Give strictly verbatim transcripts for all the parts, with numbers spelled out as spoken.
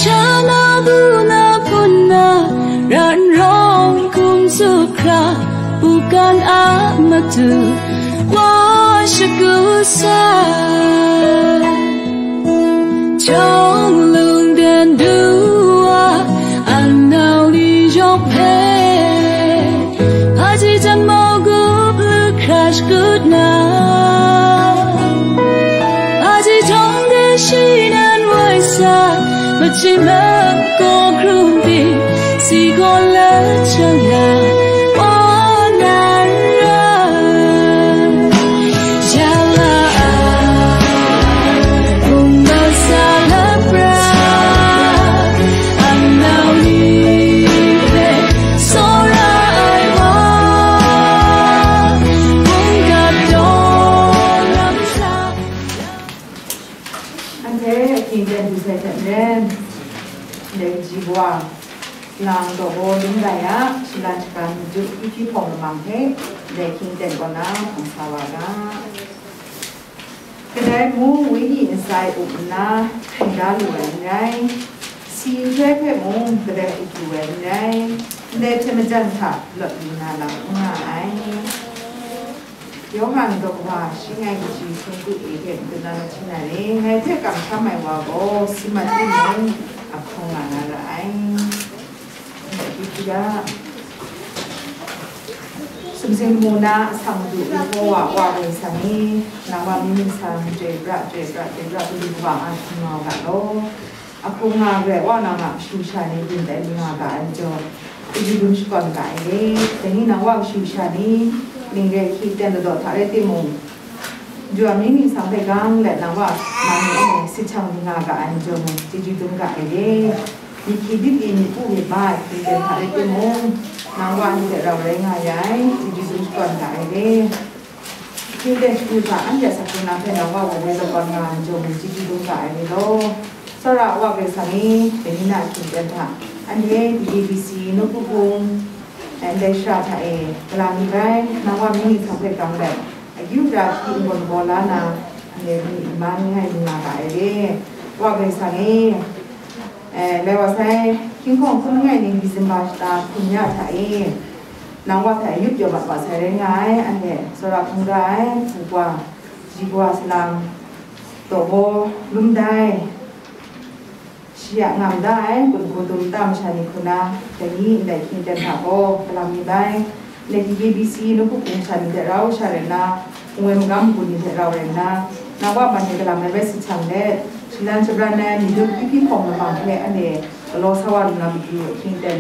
Dana bu na hpun na, ran rawng hkum tsup hkra, u kan a matu, wa shagu sa. Jawng lung dan du wa, an nau ni yawng hpe, aji jan mau gup lu hkra shakut na. Aji jawng de shi nan woi sa, machin lam gaw hkrum di, si gaw la chang ya, wa nan ra. Ya la a, bung ba sa la pra, an nau ni hpe, tsawra ai wa, bung gap daw lam sa. Anhte ahkying ten du sai hte maren, ndai kaji wa, lang daw baw lum dai a, shalan shagan madu, hpyi hpawng lamang hte, ndai ahkying ten kaw na hpang sa wa ga. Kadai mung wenyi nsai up nna hkring da lu ai n rai, si nhtoi hpe mung kadai up lu ai n rai, ndai hte majan hta lawt lu na lam n nga ai. Yawhan daw wa shi ngai kaji hkun kru e hte matu na mahti na re, ngai hte kamsham ai wa gaw si mat timung, a hkawng nga na ra ai. Ndai hpyi hpyi ga, sumsing lamu na asak madu Yehowa wa Karai Kasang e, nang wa mying ningsang chyoi pra, chyoi pra, chyoi pra, kalu kaba nga hkrum nga u ga law. Ahkung nga garai wa nang a kashu kasha ni byin tai lu nga ga ai majaw, chyeju dum shakawn ga ai re. Dai ni nang wa kashu kasha ni, ning re hkying ten ladaw hta rai timung, Ju a mying ningsang hpe gang let nang wa man ni anhte sit hkyang di nga ga ai majaw mung, chyeju dum ga ai re. Myit hkyi myit li myit pu myit ma ai hkying ten hta rai timung, nang wa ni hte rau rai nga ya ai, chyeju dum shakawn ga ai re. Hkying ten shakut hta anhte asak hpung na hpe nang wa gaw woi lawt kau nga ai majaw mung, chyeju dum ga ai re law. Tsawra a Wa Karai Kasang e, dai ni na hkying ten hta, anhte D A B C nawku hpung, ndai shara hta e, galaw mi bai, nang wa mying ningsang hpe gang let, akyu ara hpyi n-gun n-gaw la na, anhte myit n man ngai lu nga ga ai re. Wa Karai Kasang e, eh, lai wa sai, hkying hkawng hkun langai ning December shata hkun ya hta e, nang wa hta e yup pyaw mat wa sai rai nga ai, anhte tsawra hkungga ai, hpukwa, jikwa salang, daw baw, lum dai, shi a ngam da ai, gun hku dum nta masha ni hku na, dai ni ndai hkying ten hta gaw, galaw mi bai, ndai D A B C nawku hpung sha ni hte rau sha rai nna, hpung ai magam magun ni hte rau rai nna, nang wa man e galaw ai bai sit hkyang let, shalan shabran ai, myit dum hpyi hpawng lamang hpe anhte galaw sa wa lu na matu, hkying ten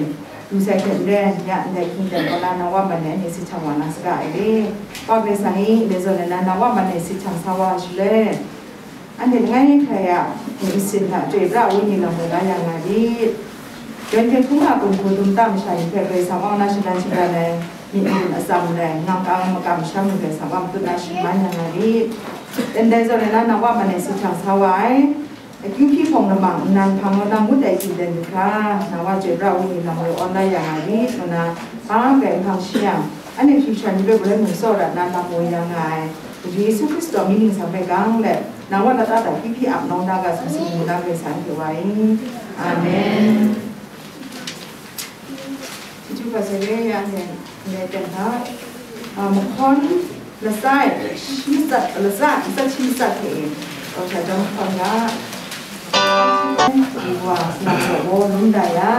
du sai hte maren, ya ndai hkying ten kaw na nang wa man e anhte sit hkyang wa na saga ai re. Wa Karai Kasang e, ndai zawn e na nang wa man e sit hkyang sa wa ai shaloi, anhte langai hkrai a nsin hta chyoi pra ai wenyi lam woi la ya nga rit. Yawng hte hkungga gun hku dum nta masha ni hpe Karai Kasang awng na shalan shabran ai, myit magun atsam rai, ngang kang makam masham ni Karai Kasang wa matut na shi man ya nga rit. Ndai zawn e na nang wa man e sit hkyang sa wa ai, akyu hpyi hpawng lamang nnan hpang law na ngut ai hkying ten du hkra, nang wa chyoi pra ai wenyi lam woi awn la ya nga rit, ngu na, hpa hkrai nhpang shi yang, anhte hkrishan ni hpe galoi mung tsawra na lam woi ya nga ai, Yesu Hkristu a mying ningsang hpe gang let, nang wa lata hta hpyi hpyi ap nawng da ga sumsing mu na Karai Kasang hte wa e. Amen. Chyeju hpa sai re, ya hte ndai ten hta, a, mahkawn latsa e, shi matsat, latsa, matsat shi matsat hte e, kau sha jawng mahkawn ga. Wa, nang gaw lum da ya,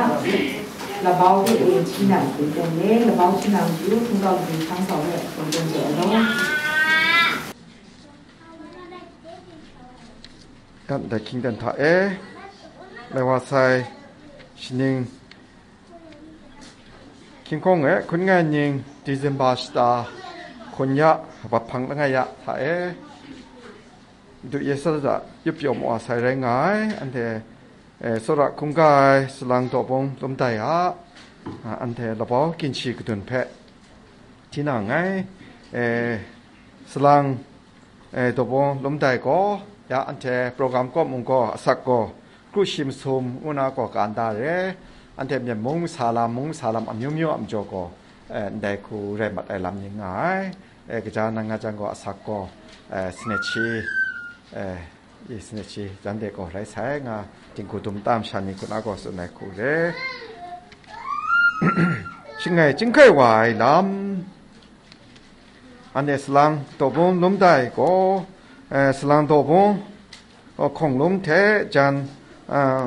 labau hte e hti na hte teng e, labau hti na matu, hkungga matu hkang sau hte, teng teng jaw ai law. Kan dai hkying ten hta e, lai wa sai, shaning, hkying hkawng e hkun ngai ning, December shata, hkun ya, wa hpang langai ya hta e, du ye sa da, yup pyaw ma wa sai rai nga ai, anhte, e, tsawra hkungga ai, salang daw bawng lum dai a, a, anhte labau ginshi kadun hpe, hti na nngai, e, salang, e, daw bawng lum dai gaw, ya anhte program kaw mung gaw asak gaw, kru shi masum ngu na gaw ka nda re, anhte Myen mung masa lam, mung masa lam amyu myu a majaw gaw, e, ndai hku rai mat ai lam ning nga ai. E, kaja nan nga jang gaw asak gaw, e, sanit shi, e, Yes, na chi, jan de gaw rai sai nga, dinghku dum tam sha ni hku na gaw tsun ai hku re. Shangai chyinghkai wa ai lam, anhte salang dawbung lum dai gaw, eh, salang dawbung, oh, hkawng lum hte jan, ah,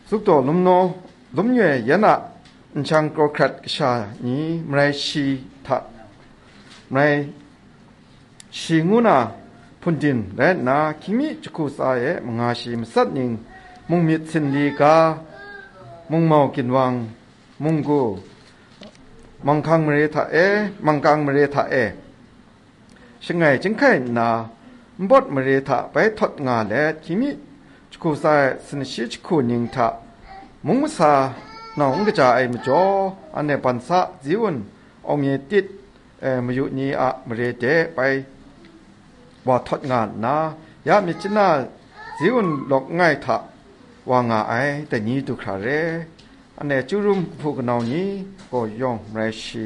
Tsukdaw lum naw, lum nyoi yan a nshang krawhkrat kasha ni marai shi hta, marai shi ngu na hpun din rai nna, hkying mi jahku tsa e manga shi matsat ning, mung myit sinli ga, mung mau ginwang, munggu, manghkang mare hta e, mangkang mare hta e, shangai chyinghkai nna, npawt mare hta bai htawt nga let, hkying mi jahku tsa ai sanashi jahku ning hta mung masa nau n kaja ai majaw, anhte bansa Ziun, Awng-ye-tit, eh, mayu ni a mare de bai wa htawt nga nna, ya myit chyanna Ziun lawk ngai hta wa nga ai dai ni du hkra re. Anhte chyu rum kahpu kanau ni gaw yawng marai shi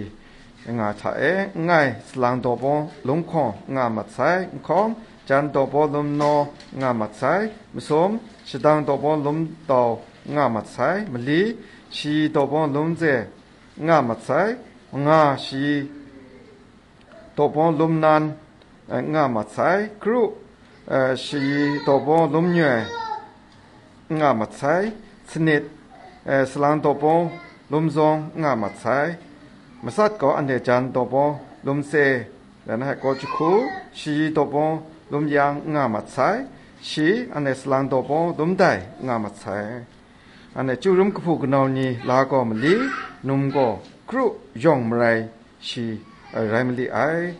nga hta e, nngai, salang dawbung lum hkawng nga mat sai, nhkawng, jan dawbung lum naw nga mat sai, masum, shadang dawbung lum dau nga mat sai, mali, shayi dawbung lum ze nga mat sai, manga, shayi dawbung lum nan, eh, nga mat sai, kru, eh, shayi dawbung lum nyoi nga mat sai, sanit, eh, salang dawbung lum zawng nga mat sai, matsat gaw anhte jan dawbung lum se, rai na hkai gaw jahku, shayi dawbung lum yang nga mat sai, shi, anhte salang dawbung lum dai nga mat sai. Anhte chyu rum kahpu kanau ni la gaw mali, num gaw kru, yawng marai shi, eh, rai mali ai.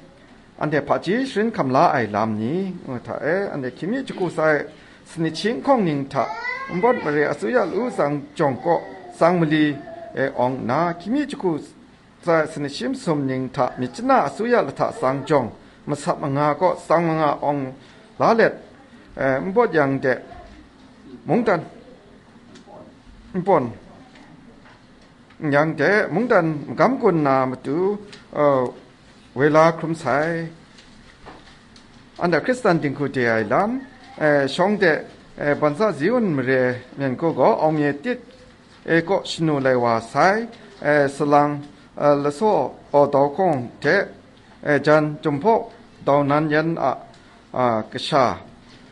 Anhte hpaji sharin hkam la ai lam ni, ngu hta e, anhte hkying mi jahku tsa ai sanit shi nhkawng ning hta, npawt mare asuya lu tsang jawng kaw tsang mali, e, awng nna, hkying mi jahku tsa ai sanit shi masum ning hta myit chyanna asuya lahta tsang jawng, masat manga kaw tsang manga awng la let, e, npawt yang de, mungdan, npawt yang de mungdan magam gun na matu, uh, woi la hkrum sai. Anhte Hkristan dinghku de ai lam, eh, shawng de, eh, bansa Ziun mare myen hku gaw Awng-ye-tit, eh, kaw shanu lai wa sai, eh, salang, eh, lasaw aw dau hkawng hte, eh, jan, Jinghpaw dau nan yan a, a, kasha,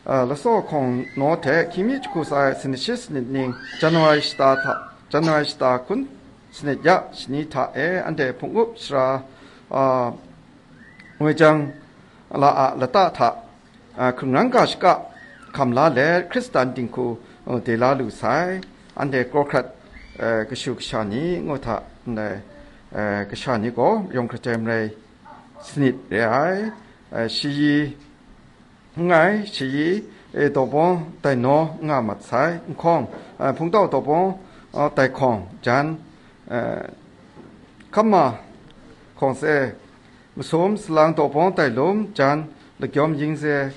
a, lasaw hkawng naw hte hkying mi jahku tsa ai sanit shi sanit ning, January shata hta, January shata hkun sanit ya shani hta e, anhte hpung up sara, a, ngoi jang la a lata hta, a, hkrungrang ga shaka hkam la let, Hkristan dinghku, a, de la lu sai. Anhte krawhkrat, a, kashu kasha ni ngu hta ndai, a, kasha ni gaw yawng hkratai marai sanit re ai, a, shayi, nngai, shayi, e, dawbawng dai naw nga mat sai, nhkawng, e, hpungtau dawbawng, e, dai hkawng, jan, e, hkamma hkawng se, masum, salang dawbawng dai lum, jan, lagyawm yingze,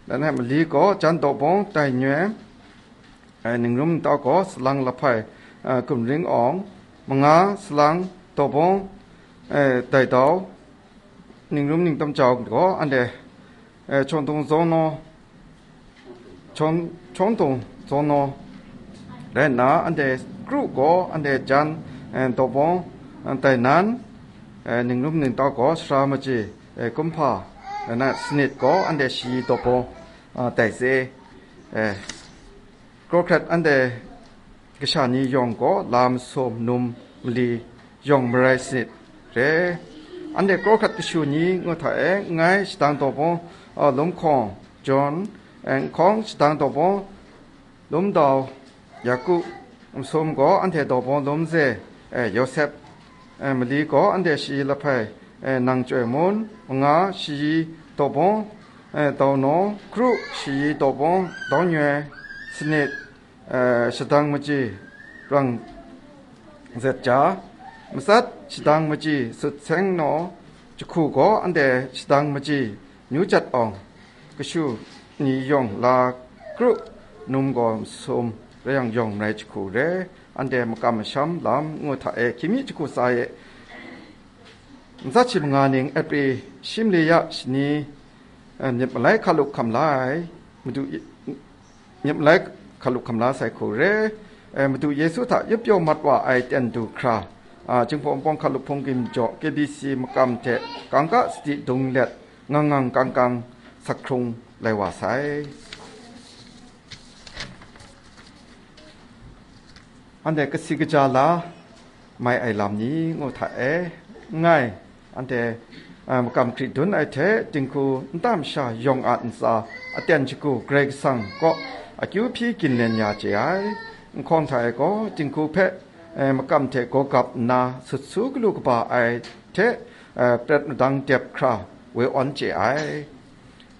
langai mali gaw, jan dawbawng dai nyoi, e, ningrum ningtau gaw, salang lahpai, e, gumring awng, manga, salang dawbawng, e, dai dau, ningrum ningtam jau gaw, anhte, e, chawng dung zaw naw, chawng, chawng dung zaw naw rai nna, anhte kru gaw, anhte jan, e, dawbawng, e, dai nan, e, ningrum ningtau gaw, sara maji, e, kumhpa, rai nna, sanit gaw, anhte shayi dawbawng, e, dai ze, e, krawhkrat anhte kasha ni yawng gaw, la masum, num, mali, yawng marai sanit re. Anhte krawhkrat kashu ni ngu hta e, nngai, shadang dawbawng, a, lum hkawng, John, e, nhkawng, shadang dawbawng lum dau, Yaku, masum gaw anhte dawbawng lum ze, e, Yawsep, e, mali gaw anhte shayi lahpai, e, nang chyoi mun, manga, shayi dawbawng, e, dau naw, kru, shayi dawbawng dau nyoi, sanit, e, shadang maji rang zet ja, matsat, shadang maji sut seng naw, jahku gaw anhte shadang maji nyu jat awng, kashu ni yawng la kru, num gaw masum, rai yang yawng marai jahku re, anhte makam masham lam ngu hta e, hkying mi jahku tsa e, matsat shi manga ning, April shi mali ya shani, Eh, myit malai hkalup hkam la ai, Madu Ye-, myit malai hkalup hkam la sai hku re, eh, Madu Yesu hta yup pyaw mat wa ai ten du hkra, ah, Jinghpaw Wunpawng hkalup hpung ginjaw K B C makam hte kangka sadi dung let, ngang ngang kang kang sak hkrung lai wa sai. Anhte kasi kaja la mai ai lam ni ngu hta e, n gai, anhte, a, makam hkri dun ai hte dinghku nta masha yawng a ntsa aten shagu Karai Kasang kaw akyu hpyi ginlen ya chye ai. Nhkawng hta e gaw dinghku hpe, e, makam hte gaw gap nna sut su galu kaba ai hte, e, pret madang dep hkra woi awn chye ai.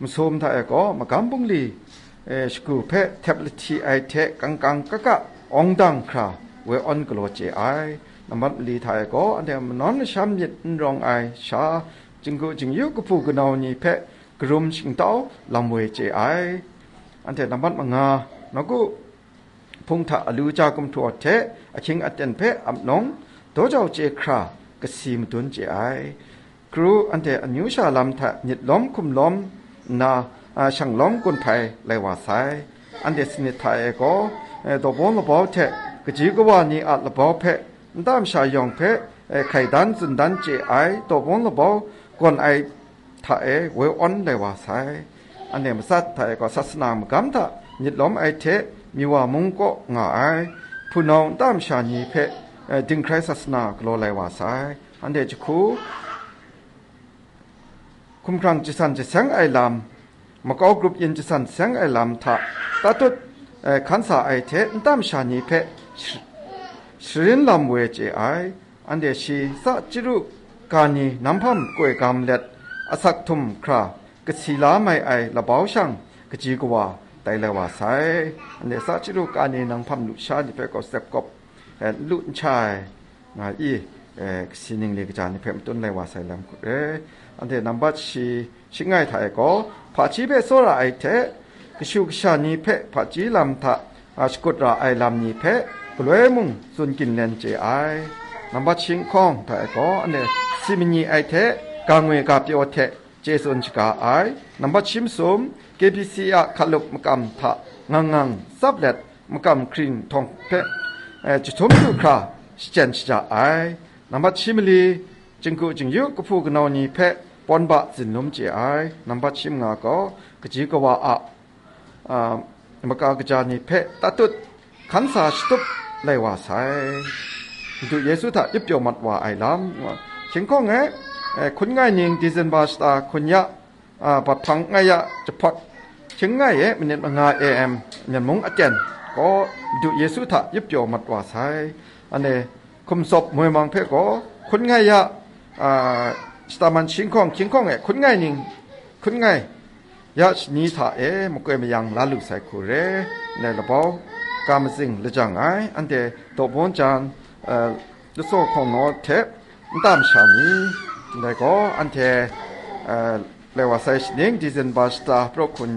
Masum hta e gaw magam bungli, e, shagu hpe htep lahti ai hte kangkang kaka awng dang hkra woi awn galaw chye ai. Nambat mali hta e gaw anhte manawn masham myit n rawng ai sha, jinggu jingyu kahpu kanau ni hpe karum shingtau lam woi chye ai. Anhte nambat manga, nawku hpung hta alu ja gumhpraw hte ahkying aten hpe ap nawng daw jau chye hkra kasi madun chye ai. Kru anhte amyu sha lam hta myit lawm hkum lawm nna, a, shang lawm gun hpai lai wa sai. Anhte sanit hta e gaw, e, dawbawng labau hte kaji kawa ni a labau hpe, nta masha yawng hpe, e, hkai dan tsun dan chye ai dawbawng labau gawn ai hta e woi awn lai wa sai. Anhte matsat hta e gaw sasana magam hta myit lawm ai hte, Miwa mung kaw nga ai hpunau nta masha ni hpe, e, dinghkrai sasana galaw lai wa sai. Anhte jahku hkumhkrang jasan jaseng ai lam, makau grup yin jasan jaseng ai lam hta tatut, e, hkan sa ai hte nta masha ni hpe sh-, sharin lam woi chye ai. Anhte shi tsa chyaru ga ni nanghpam koi gam let asak htum hkra kasi la mai ai labau shang kaji kawa tai lai wa sai. Anhte tsa chyaru ga ni nanghpam lusha ni hpe gaw sep kawp, e, n lu n cha ai, nga i, e, kasi ningli kaja ni hpe matun lai wa sai lam hku re. Anhte nambat shi, shi ngai hta e gaw, hpaji hpe tsawra ai hte, kashu kasha ni hpe hpaji lam hta, a, shakut ra ai lam ni hpe galoi mung tsun ginlen chye ai. Nambat shi nhkawng hta e gaw, anhte si manyi ai hte, ga ngwi ga pyaw hte chye tsun shaga ai. Nambat shi masum, K B C a hkalup makam hta ngang ngang tsap let, makam hkring htawng hpe, eh, jahtum du hkra shachyen shaja ai. Nambat shi mali, jinggu jingyu kahpu kanau ni hpe pawn ba tsin lum chye ai. Nambat shi manga gaw, kaji kawa a, a, maka kaja ni hpe tatut hkan sa shatup lai wa sai. Madu Yesu hta yup pyaw mat wa ai lam, hkying hkawng e, eh, hkun ngai ning Dizenba shata hkun ya, a, bat hpang ngai ya jahpawt, hkying ngai e manit manga A M, Myen mung aten gaw Madu Yesu hta yup pyaw mat wa sai. Anhte hkum tsawp moi mang hpe gaw hkun ngai ya, a, shata man shi nhkawng, hkying hkawng e hkun ngai ning, hkun ngai ya shani hta e makoi mayang la lu sai hku re. Ndai labau ga mazing lajang ai, anhte dawbawng jan, eh, latsaw hkawng naw hte nta masha ni, ndai gaw anhte, eh, lai wa sai shaning Dizenba shata praw hkun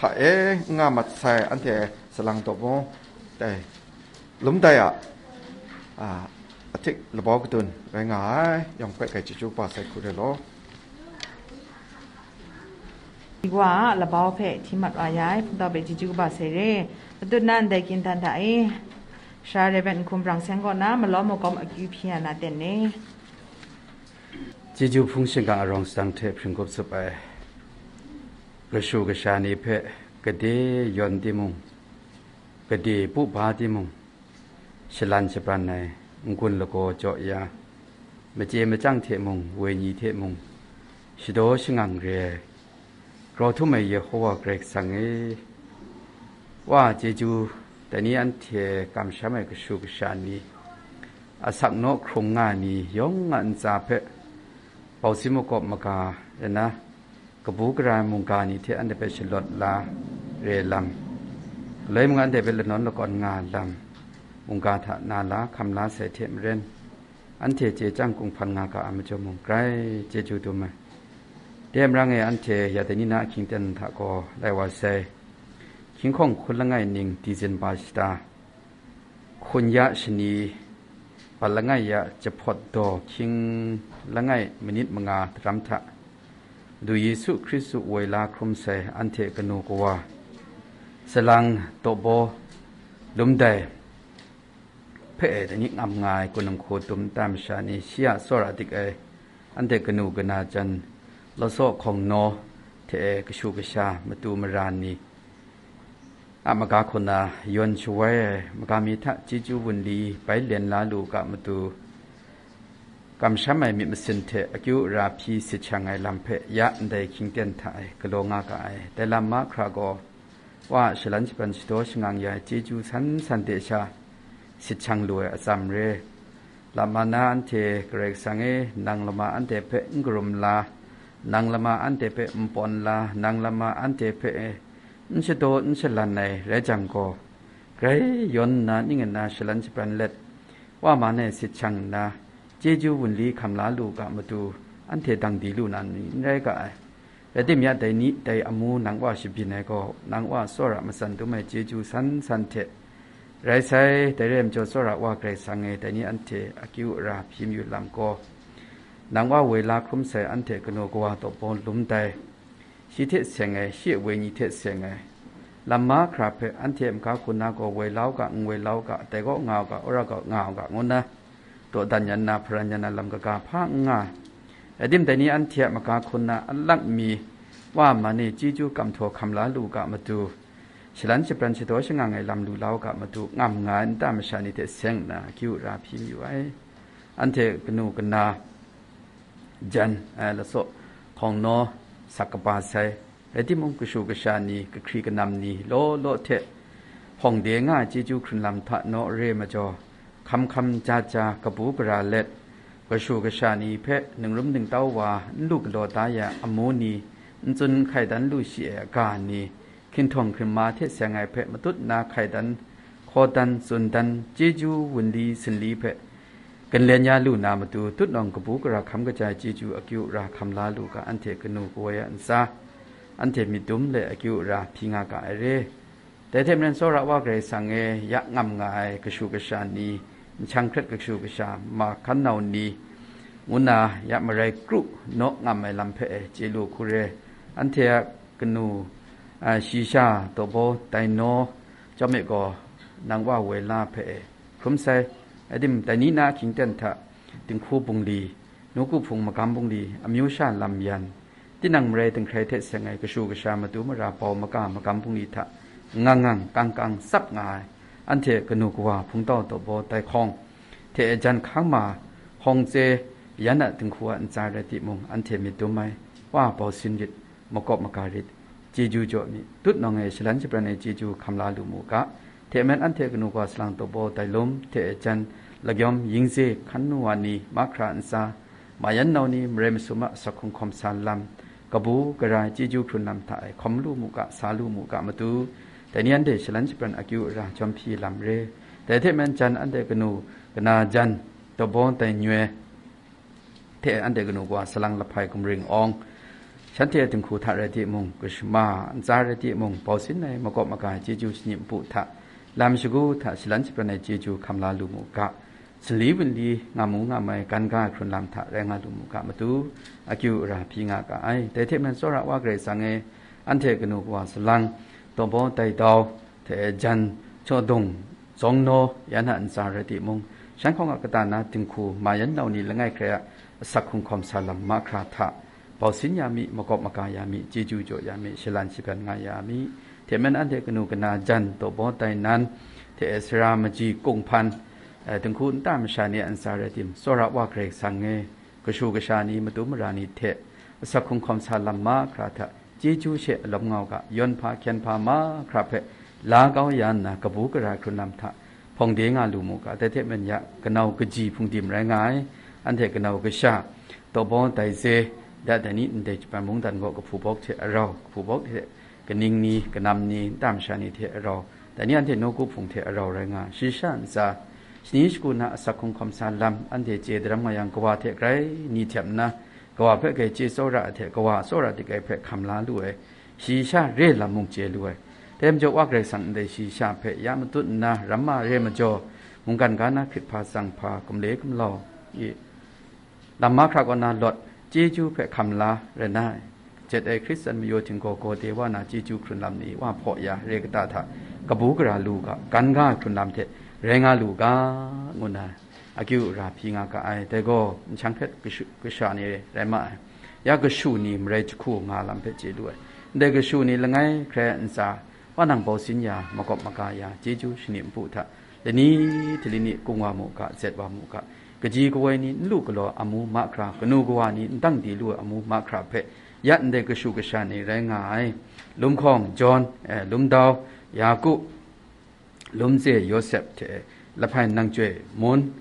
hta e n nga mat sai, anhte salang dawbawng dai lum dai a, a, ahtik labau kadun rai nga ai, yawng hpe kai chyeju kaba sai hku re law. Wa a labau hpe hti mat wa ya ai, hpungtau hpe chyeju kaba sai re. Patut nan dai ginhtan hta e, Sara Rev. Nhkum Brang Seng kaw na malawm makawm akyu hpyi ya na ten e. Chyeju hpung shingkang arawng sadang hte hpring kup tsup ai kashu kasha ni hpe gade yawn timung, gade pu ba timung, shalan shabran ai n-gun lagaw jaw ya, machye machyang hte mung, wenyi hte mung, shadaw shangang re ai, grau htum ai Yehowa Karai Kasang e, Wa, chyeju, dai ni anhte kamsham ai kashu kasha ni, asak naw hkrung nga ni yawng a ntsa hpe, bausi makawp maga e na, kabu gara ai mungga ni hte anhte hpe shalawt la re lam, galoi mung anhte hpe lanawn lakawn nga lam, mungga hta na la hkam la sai hte maren, anhte chye chyang kung hpan nga ga ai majaw mung grai chyeju dum ai. Dai marang e anhte ya dai ni na ahkying ten hta gaw lai wa sai. Hkying hkawng hkun langai ning Dizenba shata, hkun ya shani, bat langai ya jahpawt daw hkying langai manit manga daram hta, Madu Yesu Hkristu woi la hkrum sai anhte kanu kawa, salang dawbaw lum dai hpe e dai ni ngam nga ai kunung hku dum nta masha ni, shi a tsawra dik ai anhte kanu kana jan, lasaw hkawng naw hte e kashu kasha matu mara ni a maga hku na yawn shawai ai magam mi hta chyeju wunli bai len la lu u ga matu, kamsham ai myit masin hte akyu ara hpyi sit shang ai lam hpe ya ndai hkying ten hta e galaw nga ga ai. Dai lam mahkra gaw, Wa a shalan shaban shadaw shangang ya ai chyeju san san de sha sit shang lu ai atsam re. Lama na anhte, Karai Kasang e, nang lama anhte hpe n karum la, nang lama anhte hpe n pawn la, nang lama anhte hpe n shadaw n shalan ai rai jang gaw, grai yawn nna ning nna shalan shaban let, Wa man e sit shang nna, chyeju wunli hkam la lu ga matu, anhte dang di lu na ni n rai ga ai. Rai timung, dai ni, dai amu nang Wa shabyin ai gaw, nang Wa tsawra matsan dum ai chyeju san san hte rai sai. Dai rai majaw, tsawra Wa Karai Kasang e, dai ni anhte akyu ara hpyi mayu lam gaw, nang Wa woi la hkrum sai anhte kanu kawa dawbaw lum dai, shi hte seng ai, shi a wenyi hte seng ai lam mahkra hpe anhte a maga hku na gaw woi la u ga, n woi la u ga, dai gaw nga u ga, wora gaw nga u ga, ngu nna dawdan yan na, hparan yan na lam kaga hpa n nga ai. Rai timung, dai ni anhte a maga hku na alak mi Wa man e chyeju kamhtaw hkam la lu ga matu, shalan shapran shadaw shangang ai lam lu la u ga matu, ngam nga ai nta masha ni hte seng nna akyu ara hpyi mayu ai. Anhte kanu kana jan, ai, lasaw hkawng naw sak kaba sai. Rai timung, kashu kasha ni, kahkri kanam ni law law hte hpawng de nga ai chyeju hkrun lam hta naw re majaw, hkam hkam ja ja kabu gara let, kashu kasha ni hpe ningrum ningtau wa n lu galaw da ya ai amu ni, n tsun n hkai dan lu shi ai aga ni, hkinhtawng hkrinma hte seng ai hpe matut nna hkai dan, hkaw dan, tsun dan, chyeju wunli sinli hpe ganlen ya lu na matu, tutnawng kabu gara hkam kaja ai chyeju akyu ara hkam la lu ga, anhte kanu kawoi a ntsa, anhte myit dum let akyu ara hpyi nga ga ai re. Dai hte maren, tsawra Wa Karai Kasang e ya ngam nga ai kashu kasha ni, nhkyang hkret kashu kasha, ma hkan nau ni, ngu na ya marai kru naw ngam ai lam hpe e chye lu hku re. Anhte a kanu, a, shi sha dawbaw dai naw chyawm e gaw, nang Wa woi la hpe e hkrum sai. Rai timung, dai ni na ahkying ten hta, dinghku bungli, nawku hpung magam bungli, amyu sha lam yan, tinang marai dinghkrai hte seng ai kashu kasha matu mara bau maka magam bungli hta ngang ngang kang kang tsap nga ai, anhte kanu kawa hpungtau dawbaw dai hkawng hte jan hkang ma hkawng tse, yan a dinghku a ntsa rai timung, anhte myit dum ai, Wa bau sin rit, makawp maga rit, chyeju jaw mi, tutnawng e shalan shapran ai chyeju hkam la lu mu ga. Hte maren, anhte kanu kawa salang dawbaw dai lum hte jan, lagyawm yingze hkan nu wa ni, mahkra ntsa, ma yan nau ni, marai masum a asak hkrung hkawm sa lam, kabu gara ai chyeju hkrun lam hta e hkawm lu mu ga, sa lu mu ga matu, dai ni anhte shalan shapran akyu ara jawm hpyi lam re. Dai hte maren, jan anhte kanu kana jan, dawbaw dai nyoi hte anhte kanu kawa salang lahpai gumring awng, shanhte a dinghku hta rai timung, kashama ntsa rai timung, bau sin ai makawp maga ai chyeju shani npu hta, lam shagu hta shalan shapran ai chyeju hkam la lu mu ga, sali wunli ngam u ngam ai gan ga ai hkrun lam hta rai nga lu mu ga matu, akyu ara hpyi nga ga ai. Dai hte maren, tsawra Wa Karai Kasang e, anhte kanu kawa salang dawbaw dai dau hte jan, chawdung, zawng naw, yan a ntsa rai timung, shan hkawng a kata na dinghku, ma yan nau ni langai hkrai a asak hkrung hkawm sa lam mahkra hta, bau sin ya mi, makawp maga ya mi, chyeju jaw ya mi, shalan shapran nga ya mi. Hte maren, anhte kanu kana jan dawbaw dai nan hte sara maji kunghpan, eh, dinghku nta masha ni a ntsa rai timung, tsawra Wa Karai Kasang e, kashu kasha ni, matu mara ni hte asak hkrung hkawm sa lam mahkra hta chyeju she alawm nga u ga, yawn hpa hkyen hpa mahkra hpe la kau ya nna, kabu gara ai hkrun lam hta hpawng de nga lu mu ga. Dai hte maren, ya kanau kaji hpungdim rai nga ai, anhte kanau kasha, dawbaw dai ze, da dai ni ndai japan mungdan gaw kahpu bawk hte arau, kahpu bawk hte kaning ni, kanam ni, nta masha ni hte arau, dai ni anhte nawku hpung hte arau rai nga ai. Shi sha ntsa, shani shagu na asak hkrung hkawm sa lam anhte chye daram nga yang, kawa hte grai ni htem nna, kawa hpe grai chye tsawra ai hte, kawa a tsawra dik ai hpe hkam la lu ai, shi sha re lam mung chye lu ai. Dai majaw, Wa Karai Kasang ndai shi sha hpe ya matut nna, ramma re majaw, mungkan ga na hkrit hpa tsang hpa, gumle gumlau i, lam mahkra kaw na lawt, chyeju hpe hkam la rai na ai. jet ai Hkristan mayu htinggaw gaw de wa na chyeju hkrun lam ni wa hpaw ya re kata hta kabu gara lu u ga, gan ga ai hkrun lam hte rai nga lu u ga, ngu na akyu ara hpyi nga ga ai. Dai gaw nshang hpe kashu, kasha ni rai ma ai. Ya kashu ni marai jahku nga lam hpe chye lu ai. Ndai kashu ni langai hkrai ntsa, wa nang bau sin ya, makawp maga ya, chyeju shani npu hta, lani hte lani kung wa mu ga, zet wa mu ga, kaji kawoi ni n lu galaw amu mahkra, kanu kawa ni n dang di lu ai amu mahkra hpe, ya ndai kashu kasha ni rai nga ai. Lumhkawng John, eh, Lumdau Yaku, Lumze Yawsep hte, Lahpai Nang Chyoi Mun,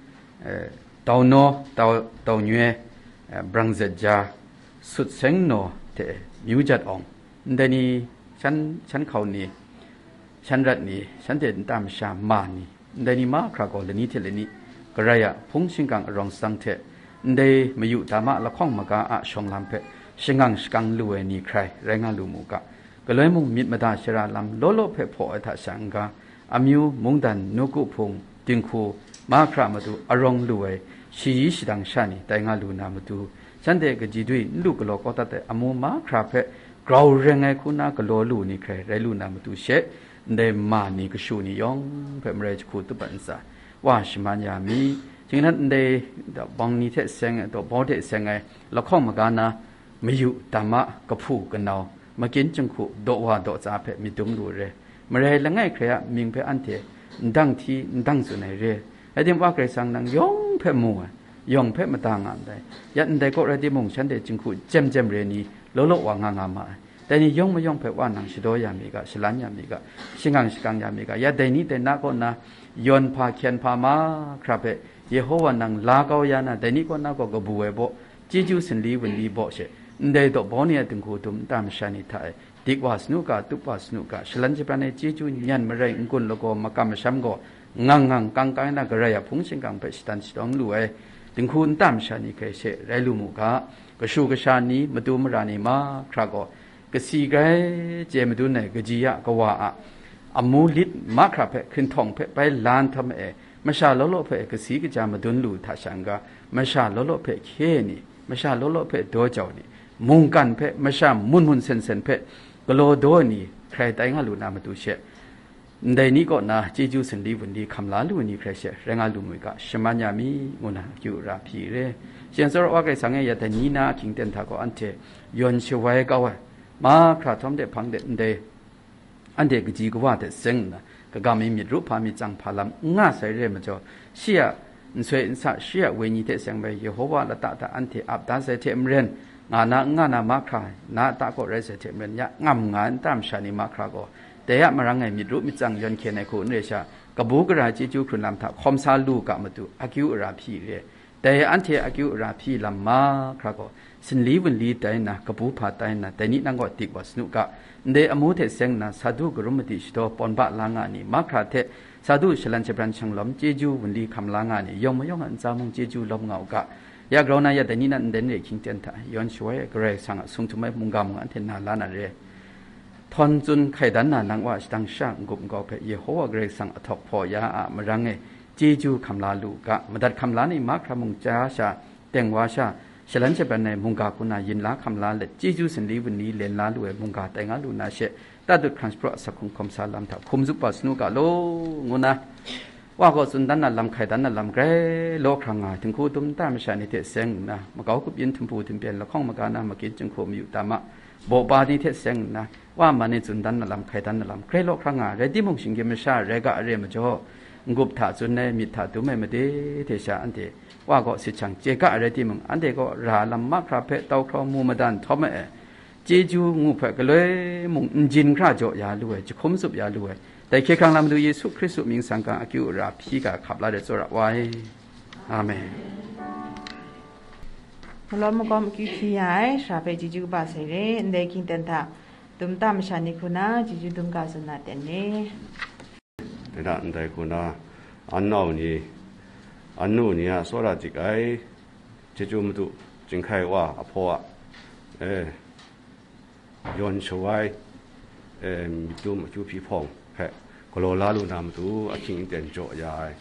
eh, Daunaw, Dau, Daunyue, eh, Brangzet Ja, Sut Seng Naw hte, Myu Jat Awng, ndai ni shan, shan hkau ni, shan rat ni, shanhte nta masha ma ni, ndai ni mahkra gaw lani hte lani, Karai a hpung shingkang arawng sadang hte, ndai mayu dama lahkawng maga a shawng lam hpe shangang shakang lu ai ni hkrai rai nga lu mu ga, galoi mung myit mada shara lam law law hpe hpaw ai hta sha n-ga, amyu, mungdan, nawku hpung, dinghku, mahkra matu arawng lu ai shayi shadang sha ni tai nga lu na matu, shanhte kaji dui n lu galaw kau dat ai amu mahkra hpe grau reng ai hku na galaw lu ni hkrai rai lu na matu she, ndai ma ni kashu ni yawng hpe marai jahku tup ai ntsa, wa shaman ya mi. Shing nnan ndai daw bawng ni hte seng ai, daw bawng hte seng ai lahkawng maga na mayu dama kahpu kanau, makyin jinghku daw wa daw tsa hpe myit dum lu re. Marai langai hkrai a mying hpe anhte ndang hti, ndang tsun ai re. Rai timung, Wa Karai Kasang nang yawng hpe mu ai, yawng hpe mada nga ndai. Ya ndai kaw rai timung, shanhte jinghku jem jem re ni law law wa nga nga ma ai. Dai ni yawng mayawng hpe Wa nang shadaw ya mi ga, shalan ya mi ga, shangang shakang ya mi ga, ya dai ni dai na kaw na yawn hpa hkyen hpa mahkra hpe Yehowa nang la kau ya na, dai ni kaw na gaw kabu ai baw, chyeju sanli wunli baw she, ndai daw bawng ni a dinghku dum nta masha ni hta e, dik wa sanu ga, tup wa sanu ga, shalan shabran ai chyeju nyan marai n-gun lagaw makam masham gaw, ngang ngang kang kang na Karai a hpung shingkang hpe shatan shadawng lu ai dinghku nta masha ni hkrai she rai lu mu ga, kashu kasha ni, matu mara ni mahkra gaw, kasi grai chye madun ai kaji a kawa a amu lit mahkra hpe hkrinhtawng hpe bai la nhtawm e, masha law law hpe kasi kaja madun lu hta sha n-ga, masha law law hpe hkye ni, masha law law hpe daw jau ni, mungkan hpe masha mun mun sen sen hpe galaw daw ni hkrai tai nga lu na matu she, ndai ni kaw na chyeju sanli wunli hkam la lu ni hkrai she rai nga lu mu ga, shaman ya mi, ngu na akyu ara hpyi re. Shing tsawra Wa Karai Kasang e ya dai ni na ahkying ten hta gaw anhte yawn shawai kau ai, mahkra htawm de hpang de ndai anhte kaji kawa hte seng nna, kagam mi myit ru hpa myit tsang hpa lam n nga sai re ai majaw, shi a nsoi nsa, shi a wenyi hte seng bai Yehowa lata hta anhte ap da sai hte maren, nga na n nga na mahkra na a ta kaw rai sai hte maren, ya ngam nga ai nta masha ni mahkra gaw, dai a marang e myit ru myit tsang yawn hkyen ai hku n re sha, kabu gara chyeju hkrun lam hta hkawm sa lu ga matu, akyu ara hpyi re. Dai anhte akyu ara hpyi lam mahkra gaw, sanli wunli tai nna, kabu hpa tai nna, dai ni nang gaw dik wa sanu ga, ndai amu hte seng nna, sa du karum madi shadaw pawn ba la nga ni, mahkra hte sa du shalan shabran shanglawm chyeju wunli hkam la nga ni, yawng mayawng a ntsa mung chyeju lawm nga u ga, ya grau na ya dai ni na nden re hkying ten hta, yawn shawai ai Karai Kasang a sung htum ai mungga mung anhte na la na re. Htawn tsun hkai dan na nang wa shadang sha n-gup n-gau hpe Yehowa Karai Kasang ahtawk hpaw ya a marang e, chyeju hkam la lu u ga, madat hkam la ni mahkra mung chya sha, teng wa sha, shalan shabran ai mungga hku na yin la hkam la let, chyeju sanli wunli len la lu ai mungga tai nga lu na she, tatut hkrang shapraw a sak hkrung hkawm sa lam hta hkum zup wa sanu ga law, ngu na, Wa gaw tsun dan na lam, hkai dan na lam grai law hkrang nga ai, dinghku dum nta masha ni hte seng nna, makau kup yin, htumpu htumpyan, lahkawng maga na, makyin jinghku mayu dama, bawba ni hte seng nna, Wa man e tsun dan na lam, hkai dan na lam grai law hkrang nga ai, rai timung, shinggyim masha rai ga re ai majaw, n-gup hta tsun ai, myit hta dum ai made hte sha anhte Wa gaw sit shang chye ga ai rai timung, anhte gaw ra lam mahkra hpe tau hkraw mu madan htawm ai, chyeju ngu hpe galoi mung n jin hkra jaw ya lu ai, jahkum zup ya lu ai, dai hkye hkrang lam du Yesu Hkristu mying sang ga akyu ara hpyi ga hkap la ai tsawra wa ai. Amen. Malawm makawm akyu hpyi ya ai, sara hpe chyeju kaba sai re, ndai hkying ten hta, dum nta masha ni hku na, chyeju dum ga tsun na ten ni. Dai hta ndai hku na, an nau ni, an nu ni a tsawra dik ai, chyeju madu, Chyinghkai Wa a hpaw a, e, yawn shawai, e, myit dum akyu hpyi hpawng hpe galaw la lu na matu, ahkying aten jaw ya ai,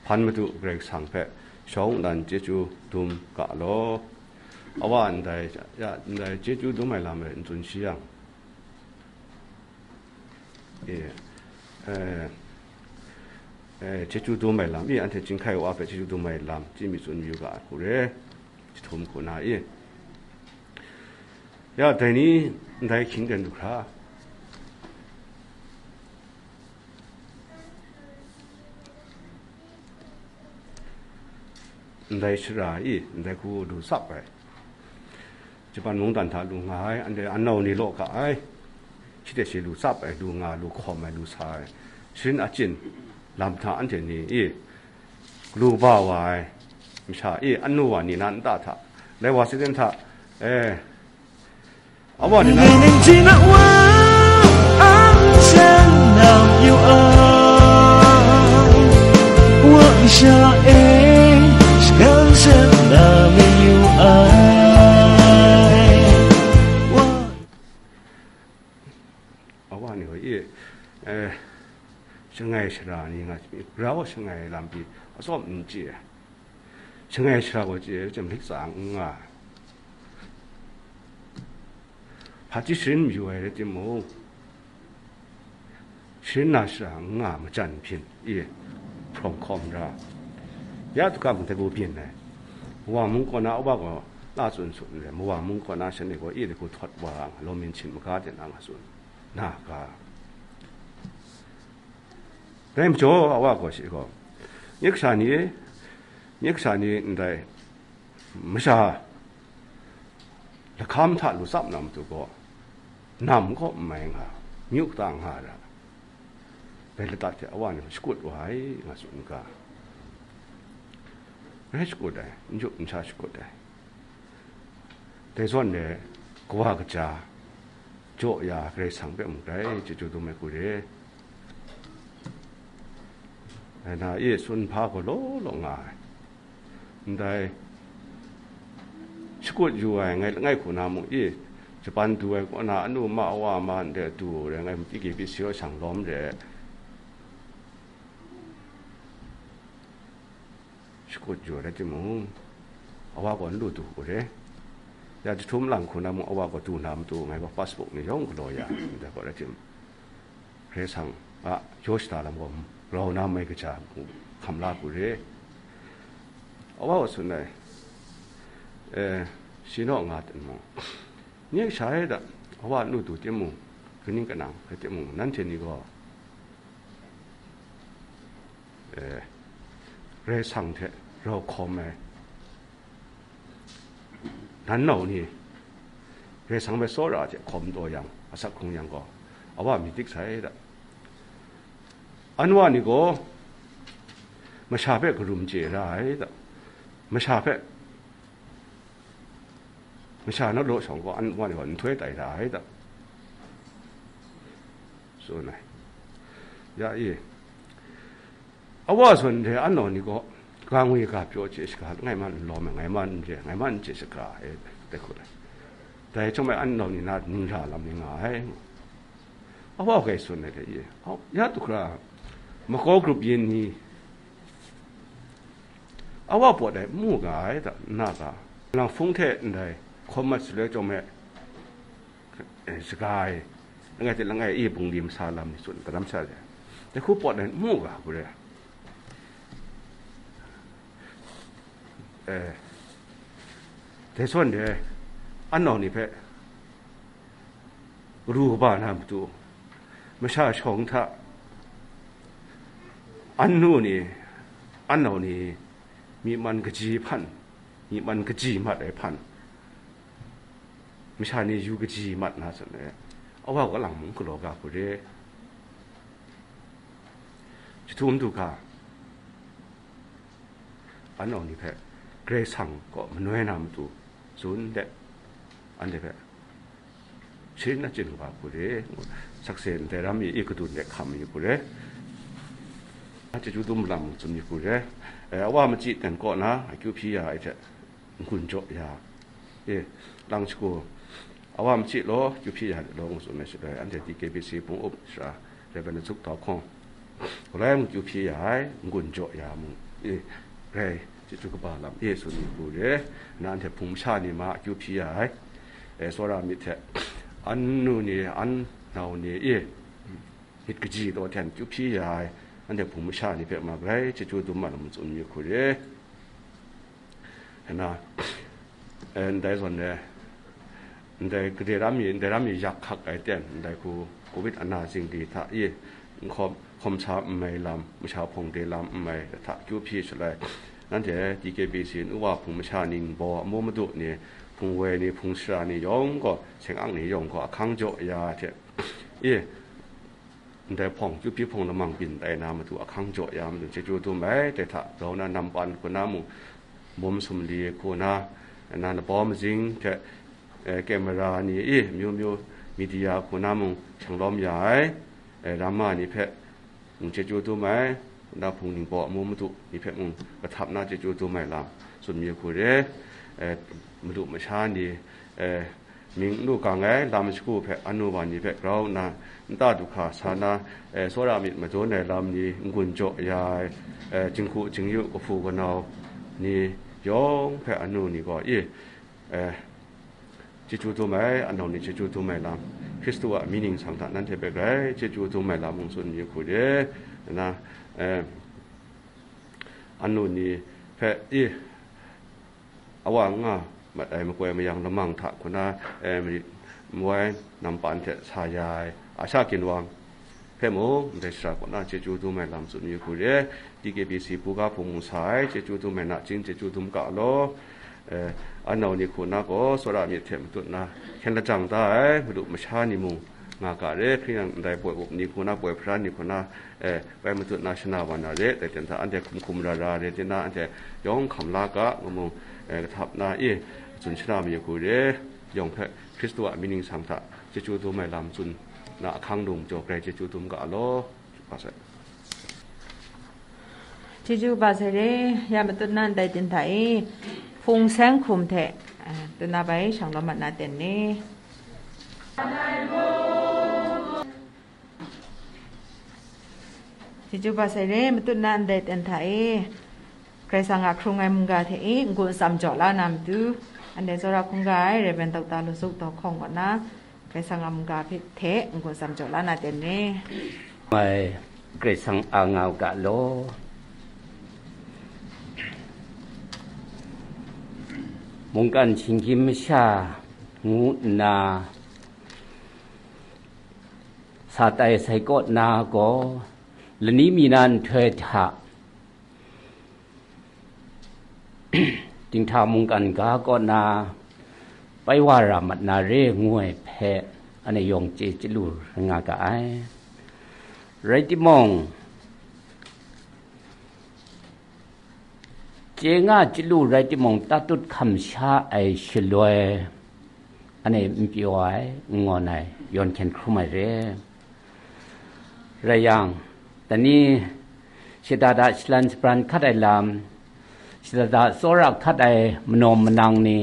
hpan madu Karai Kasang hpe shawng nnan chyeju dum ga law. Awa ndai, ya, ndai chyeju dum ai lam rai n tsun shi yang, e, e, e, chyeju dum ai lam, i, anhte chyinghkai wa hpe chyeju dum ai lam, chyi mi tsun mayu ga ai hku re, jahtum hku na i. Ya, dai ni ndai hkying ten du hkra, ndai shara i, ndai hku lu tsap ai, Japan mungdan hta lu nga ai, anhte anau ni law ga ai, shi hte shi lu tsap ai, lu nga, lu hkawm ai, lu sa ai, sharin achyin lam hta anhte ni i, lu ba wa ai masha i, anu wa ni na nta hta, lai wa siden hta, e, awa ni na, 你能听到我安详那有爱，我一下哎，是感谢那没有爱。我 Awa ni gaw, e, e, shangai shara ni nga, rau shangai lam pyi, atsawm n chye ai. Shangai shara gaw chye ai, chyam hkrit tsa n nga ai. Hpaji sharin mayu ai rai timung, sharin na shara n nga, majan hpyin, e, hprawng hkawm ra. Ya du ga mung dai gaw byin ai. Wa mung kaw na, awa gaw na tsun tsun n rai, mawa mung kaw na shanhte gaw, e, dai gaw htawt wa nga, lawmin hchin maga de na nga tsun na ga. Dai majaw, awa gaw shi gaw, nye kasha ni, nye kasha ni ndai masha lahkam hta lu tsap na matu gaw, nam kaw n mai nga, myu kata nga ra, dai lata hte awa ni shakut wa ai, nga tsun ga, rai shakut ai, n jup n sha shakut ai. Dai zawn e, kawa kaja jaw ya Karai Kasang hpe mung grai chyeju dum ai hku re. Dai na e, tsun hpa gaw law law nga ai. Ndai shakut yu ai ngai langai hku na mung e, Japan du ai kaw na, anu ma wa ma ndai du re, ngai mati ke pyi si yaw shang lawm re. Shakut yu ai rai timung, awa gaw n lu du u re. Ya jahtum lang hku na mung, awa gaw du na matu, ngai gaw passport ni yawng galaw ya, ndai gaw rai tim, Karai Kasang a yaw shada lam gaw rau na mai kaja, hkam la hku re. Awa gaw tsun ai, e, shi naw nga ten mung, nye kasha e da, awa n lu du timung, kaning kanang rai timung, nanhte ni gaw, e, Karai Kasang hte rau hkawm ai, nan nau ni, Karai Kasang hpe tsawra hte hkawm taw yang, asak hkrung yang gaw, awa myit dik sai da. Anwa ni gaw, masha hpe karum chye ra ai da, masha hpe, masha na law shawng gaw, anwa ni gaw nhtoi tai ra ai da, tsun ai. Ya e, awa zawn re, anau ni gaw, ga ngwi ga pyaw chye shaga, ngai man n lawm ai, ngai man n re, ngai man n chye shaga, e, dai hku ai. Dai chyawm e, anau ni na ning ra lam ni nga ai. Awa hkai tsun ai hte e, au, ya du hkra, makau grup yin ni, awa pawt ai n mu ga ai da, n na ga, lang hpung hte ndai hkawm mat shaloi chyawm e, e, shaga e, langai hte langai e bungli masa lam ni tsun, kadam sha de, dai hku pawt ai n mu ga hku re. E, dai zawn de, anau ni hpe ru kaba na matu, masha shawng hta, anu ni, anau ni, myi man kaji hpan, myi man kaji mat ai hpan, masha ni yu kaji mat na zawn e, awa gaw lang mung galaw ga hku re. Jahtum du ga, anau ni hpe Karai Kasang kaw manoi na matu tsun let, anhte hpe sharin achyin wa hku re, sakse ndai ram mi i kadun de hkam mi hku re, chyeju dum lam tsun mi hku re, e, awa machyi ten kaw na akyu hpyi ya ai hte n-gun jaw ya, e, lang shagu, awa machyi law, akyu hpyi ya law, ngu tsun ai shaloi, anhte T K B C hpung up sara, Rev. Zuk Tau Hkawng, galai mung akyu hpyi ya ai, n-gun jaw ya mung, e, rai, Chyeju kaba lam e tsun mi hku re, na anhte hpung masha ni ma akyu hpyi ya ai, e, tsawra myit hte, anu ni, anau ni e, myit kaji taw hten akyu hpyi ya ai, anhte hpung masha ni hpe ma grai chyeju dum ma lam tsun mi hku re. Nna, e, ndai zawn e, ndai gade ram mi, ndai ram mi yak hkak ai ten, ndai hku covid ana zingri hta i, n hkawm, hkawm sa n mai lam, masha hpawng de lam n mai hta akyu hpyi shaloi, nanhte T K B C n-, u wa hpung masha ni, ningbaw amu madu ni, hpung woi ni, hpung sara ni yawng gaw, seng ang ni yawng gaw ahkang jaw ya ai hte, i, ndai hpawng, akyu hpyi hpawng lamang byin tai na matu ahkang jaw ya matu chyeju dum ai, dai hta grau na nampan hku na mung, bum sumli hku na, na labaw mazing hte, e, camera ni i, amyu myu media hku na mung shanglawm ya ai, e, ramma ni hpe mung chyeju dum ai, na hpung ningbaw amu madu ni hpe mung kahtap na chyeju dum ai lam tsun mi hku re, e, madu masha ni, e, mying n lu gang ai lam shagu hpe anu wa ni hpe grau nna, nta du hka sa na, e, tsawra myit madun ai lam ni n-gun jaw ya ai, e, jinghku jingyu kahpu kanau ni yawng hpe anu ni gaw i, e, chyeju dum ai, anau ni chyeju dum ai lam, Hkristu a mying ningsang hta nanhte hpe grai chyeju dum ai lam mung tsun mi hku re, nna, e, anu ni hpe i, awa n nga mat ai makoi mayang lamang hta hku na, e, marit mawai nampan hte sa ya ai, a sha ginwang hpe mung ndai sara kaw na chyeju dum ai lam tsun mi hku re, T K B C buga hpung mung sa ai, chyeju dum ai nachying chyeju dum ga law, e, anau ni hku na gaw tsawra myit hte matut na hkyen lajang da ai madu masha ni mung nga ga re, hkring yang ndai poi up ni hku na, poi hpara ni hku na, e, pai matut na shana wa na re, dai ten hta anhte hkum hkum ra ra re, tinang anhte yawng hkam la ga, ngu mung, e, kahtap na i, tsun shana mayu hku re, yawng hpe Hkristu a mying ningsang hta chyeju dum ai lam tsun na ahkang lung jaw grai chyeju dum ga law, ba sai. Chyeju ba sai re, ya matut na ndai ten hta i, hpung seng hkum hte, e, tut na bai shanglawm mat na ten ni. Chyeju ba sai re, matut na ndai ten hta e, Karai Kasang a hkrung ai mungga hte e, n-gun tsam jaw la na matu, anhte tsawra hkungga ai Rev. Dokta Lawsuk Dawhkawng kaw na, Karai Kasang a mungga hpe hte n-gun tsam jaw la na ten re. Mai Karai Kasang a ngau ga law. Mungkan shinggyim masha ngu nna, sa tai sai kaw na gaw, lani mi na nhtoi hta, dinghta mungkan ga kaw na, pai wa ra mat na re ngu ai hpe, anhte yawng chye chyalu rai nga ga ai. Rai timung, chye nga chyalu rai timung, tatut hkam sha ai shaloi, anhte n pyaw ai, n ngawn ai, yawn hkyen hkrum ai re. Rai yang, dai ni shada da shalan shabran hkat ai lam, shada da tsawra hkat ai manaw manang ni,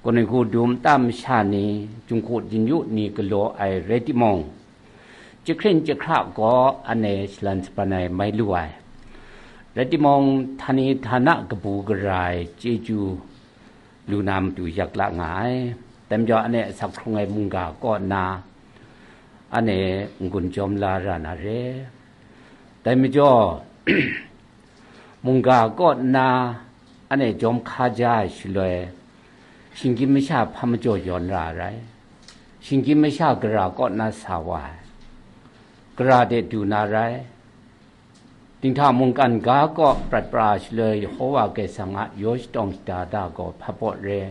kaw ni hku dum nta masha ni, jinghku jingyu ni galaw ai rai timung, jahkring jahkra gaw anhte shalan shabran ai mai lu ai. Rai timung, htani htana kabu gara ai chyeju lu na matu yak la nga ai. Dai majaw, anhte asak hkrung ai mungga kaw nna, anhte n-gun jawm la ra na re. Dai majaw, mungga kaw nna, anhte jawm hka ja ai shaloi, shinggyim masha hpa majaw yawn ra ai rai. Shinggyim masha gara kaw nna sa wa ai. Gara de du na rai. Dinghta mungkan ga kaw prat pra shaloi Yehova Karai Kasang a yaw shatawng shada da gaw hpa pawt re.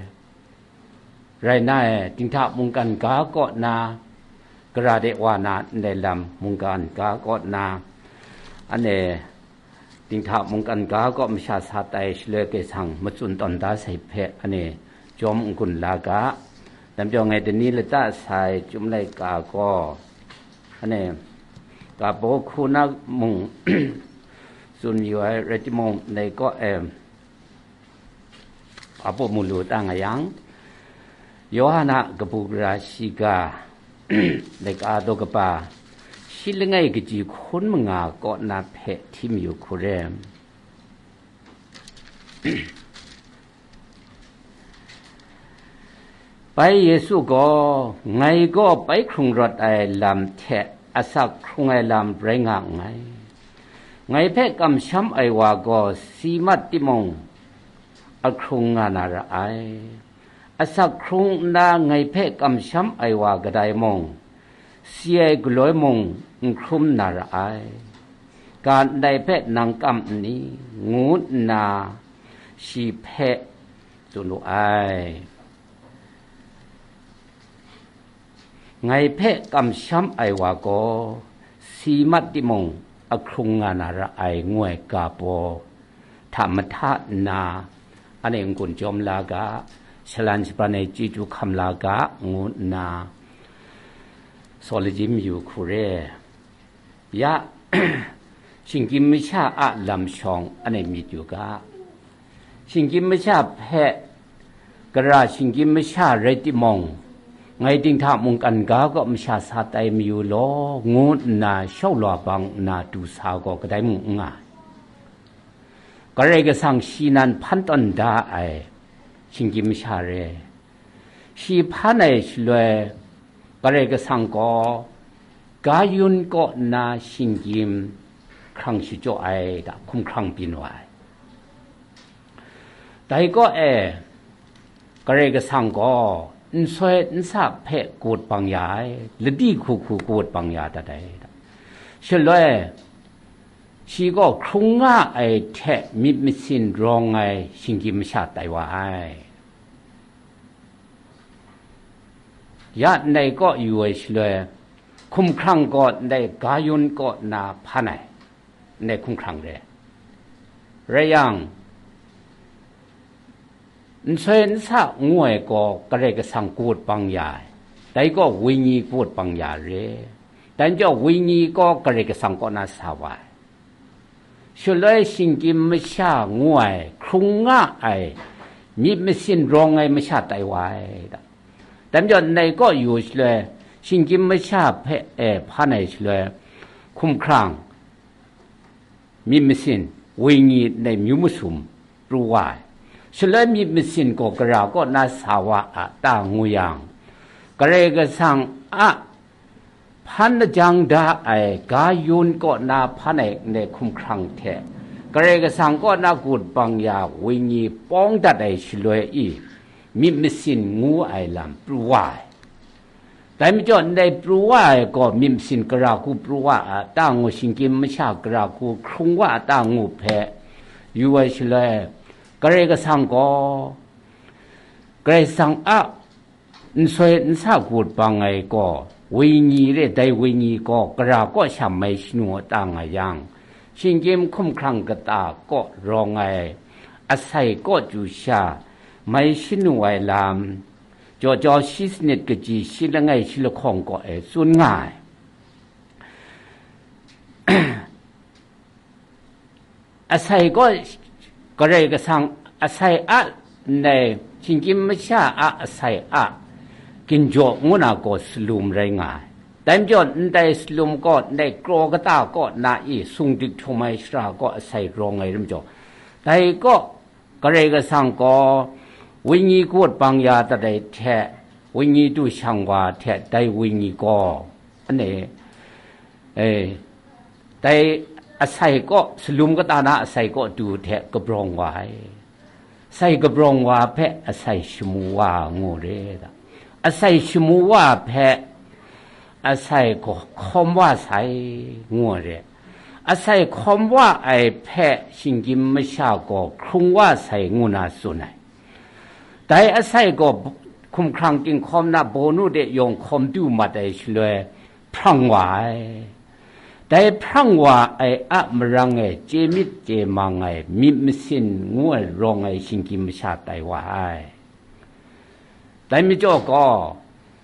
Rai nna, dinghta mungkan ga kaw nna, gara de wa na ndai lam mungkan ga kaw nna, anhte dinghta mungkan ga kaw masha sa tai shaloi Karai Kasang matsun tawn da sai hpe, anhte jawm n-gun la ga. Dai majaw, ngai dai ni lata sai Chyum laika gaw, anhte ga baw hku na mung tsun yu ai rai timung, ndai kaw e, a baw mu lu ta nga yang, Yawhan a kabu gara shiga, laika daw kaba, shi langai kaji hkun manga kaw na hpe hti mayu hku re. Bai Yesu gaw, ngai gaw bai hkrung rawt ai lam hte asak hkrung ai lam rai nga nngai. Ngai hpe kamsham ai wa gaw si mat timung, ahkrung nga na ra ai. Asak hkrung nna ngai hpe kamsham ai wa kadai mung, si ai galoi mung n hkrum na ra ai. Ga ndai hpe nang kam nni? Ngu nna shi hpe tsun wu ai. Ngai hpe kamsham ai wa gaw, si mat timung, ahkrung nga na ra ai, ngu ai ga baw hta mahta nna, anhte n-gun jawm la ga, shalan shabran ai chyeju hkam la ga, ngu nna, saw lajim yu hku re. Ya, shinggyim masha a lam shawng anhte myit yu ga. Shinggyim masha hpe, gara shinggyim masha rai timung, ngai dinghta mungkan ga kaw masha sa tai mayu law, ngu nna shawng law bang nna du sa gaw kadai mung n nga ai. Karai Kasang shi nan hpan tawn da ai shinggyim masha re. Shi hpan ai shaloi, Karai Kasang gaw ga yun kaw nna shinggyim hkrang shachyaw ai da, hkumhkrang byin wa ai. Dai kaw e, Karai Kasang gaw nsoi nsa hpe kawt bang ya ai, ladi hku hku kawt bang ya dat ai da. Shaloi, shi gaw hkrung nga ai hte myit masin rawng ai shinggyim masha tai wa ai. Ya ndai kaw yu ai shaloi, hkumhkrang gaw ndai ga yun kaw na hpan ai, ndai hkumhkrang re. Rai yang, nsoi nsa ngu ai gaw Karai Kasang kawt bang ya ai, dai gaw wenyi kawt bang ya re. Dai majaw wenyi gaw Karai Kasang kaw na sa wa ai. Shaloi shinggyim masha ngu ai, hkrung nga ai, myit masin rawng ai masha tai wa ai da. Dai majaw ndai kaw yu shaloi, shinggyim masha hpe e hpan ai shaloi, hkumhkrang, myit masin, wenyi ndai myu masum pru wa ai. Shaloi myit masin gaw gara kaw na sa wa a ta ngu yang, Karai Kasang a hpan lajang da ai ga yun kaw na hpan ai ndai hkumhkrang hte, Karai Kasang kaw na kawt bang ya wenyi pawng dat ai shaloi i, myit masin ngu ai lam pru wa ai. Dai majaw ndai pru wa ai gaw myit masin gara hku pru wa a ta ngu, shinggyim masha gara hku hkrung wa a ta ngu hpe yu ai shaloi, Karai Kasang gaw, Karai Kasang a nsoi nsa kawt bang ai gaw, wenyi re, dai wenyi gaw gara kaw sha mai shanu a ta nga yang, shinggyim hkumhkrang kata kaw rawng ai asai kaw chyu sha mai shanu ai lam, Jaw Jaw shi sanit kaji shi langai shi lahkawng kaw e tsun nga ai. Asai kaw, Karai Kasang asai a ndai shinggyim masha a asai a ginjaw ngu na gaw salum rai nga ai. Dai majaw ndai salum gaw ndai kraw kata kaw na i sung dik htum ai shara kaw asai rawng ai ram jaw, dai kaw Karai Kasang gaw wenyi kawt bang ya dat ai hte, wenyi du shang wa hte dai wenyi gaw, ane, e, dai asai kaw, salum kata na asai kaw du hte kabrawng wa ai. Sai kabrawng wa hpe asai shamu wa ngu re da. Asai shamu wa hpe asai gaw hkawm wa sai, ngu ai re. Asai hkawm wa ai hpe shinggyim masha gaw hkrung wa sai, ngu na tsun ai. Dai asai gaw hkumhkrang tinghkawm na bawnu de yawng hkawm du mat ai shaloi, hprang wa ai. Dai hprang wa ai a marang e chye myit chye mang ai myit masin ngu ai rawng ai shinggyim masha tai wa ai. Dai majaw gaw,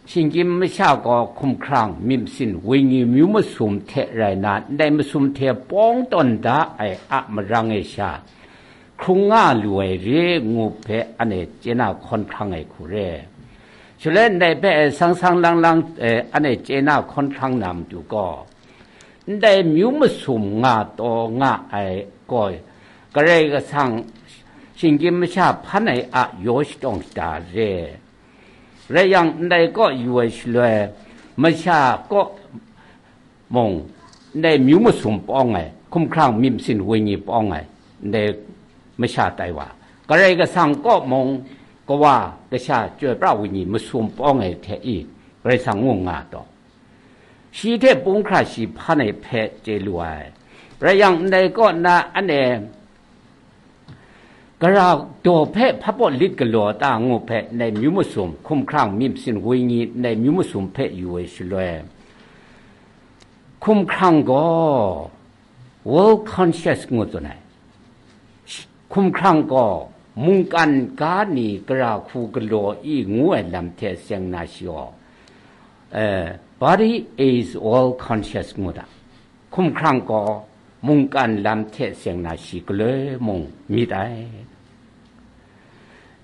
shinggyim masha gaw hkumhkrang, myit masin, wenyi myu masum hte rai na, ndai masum hte pawng tawn da ai a marang e sha, hkrung nga lu ai re ngu hpe, anhte chye na hkawn hkrang ai hku re. Shaloi ndai hpe e sang sang lang lang, e, anhte chye na hkawn hkrang na matu gaw, ndai myu masum nga taw nga ai gaw, Karai Kasang shinggyim masha hpan ai a yaw shatawng shada re. Rai yang, ndai kaw yu ai shaloi, masha kaw mung, ndai myu masum pawng ai, hkumhkrang myit masin wenyi pawng ai, ndai masha tai wa, Karai Kasang kaw mung, kawa kasha chyoi pra wenyi masum pawng ai hte i, Karai Kasang ngu nga taw, shi hte pung hkra shi hpan ai hpe chye lu ai. Rai yang, ndai kaw na ane, gara daw hpe hpapaw lit galaw ta ngu hpe ndai myu masum, hkumhkrang myit masin wenyi ndai myu masum hpe yu ai shaloi, hkumhkrang gaw world conscious ngu tsun ai. Hkumhkrang gaw mungkan ga ni gara hku galaw i ngu ai lam hte seng na shi gaw, eh, body is world conscious ngu da. Hkumhkrang gaw mungkan lam hte seng na shi galoi mung myit ai.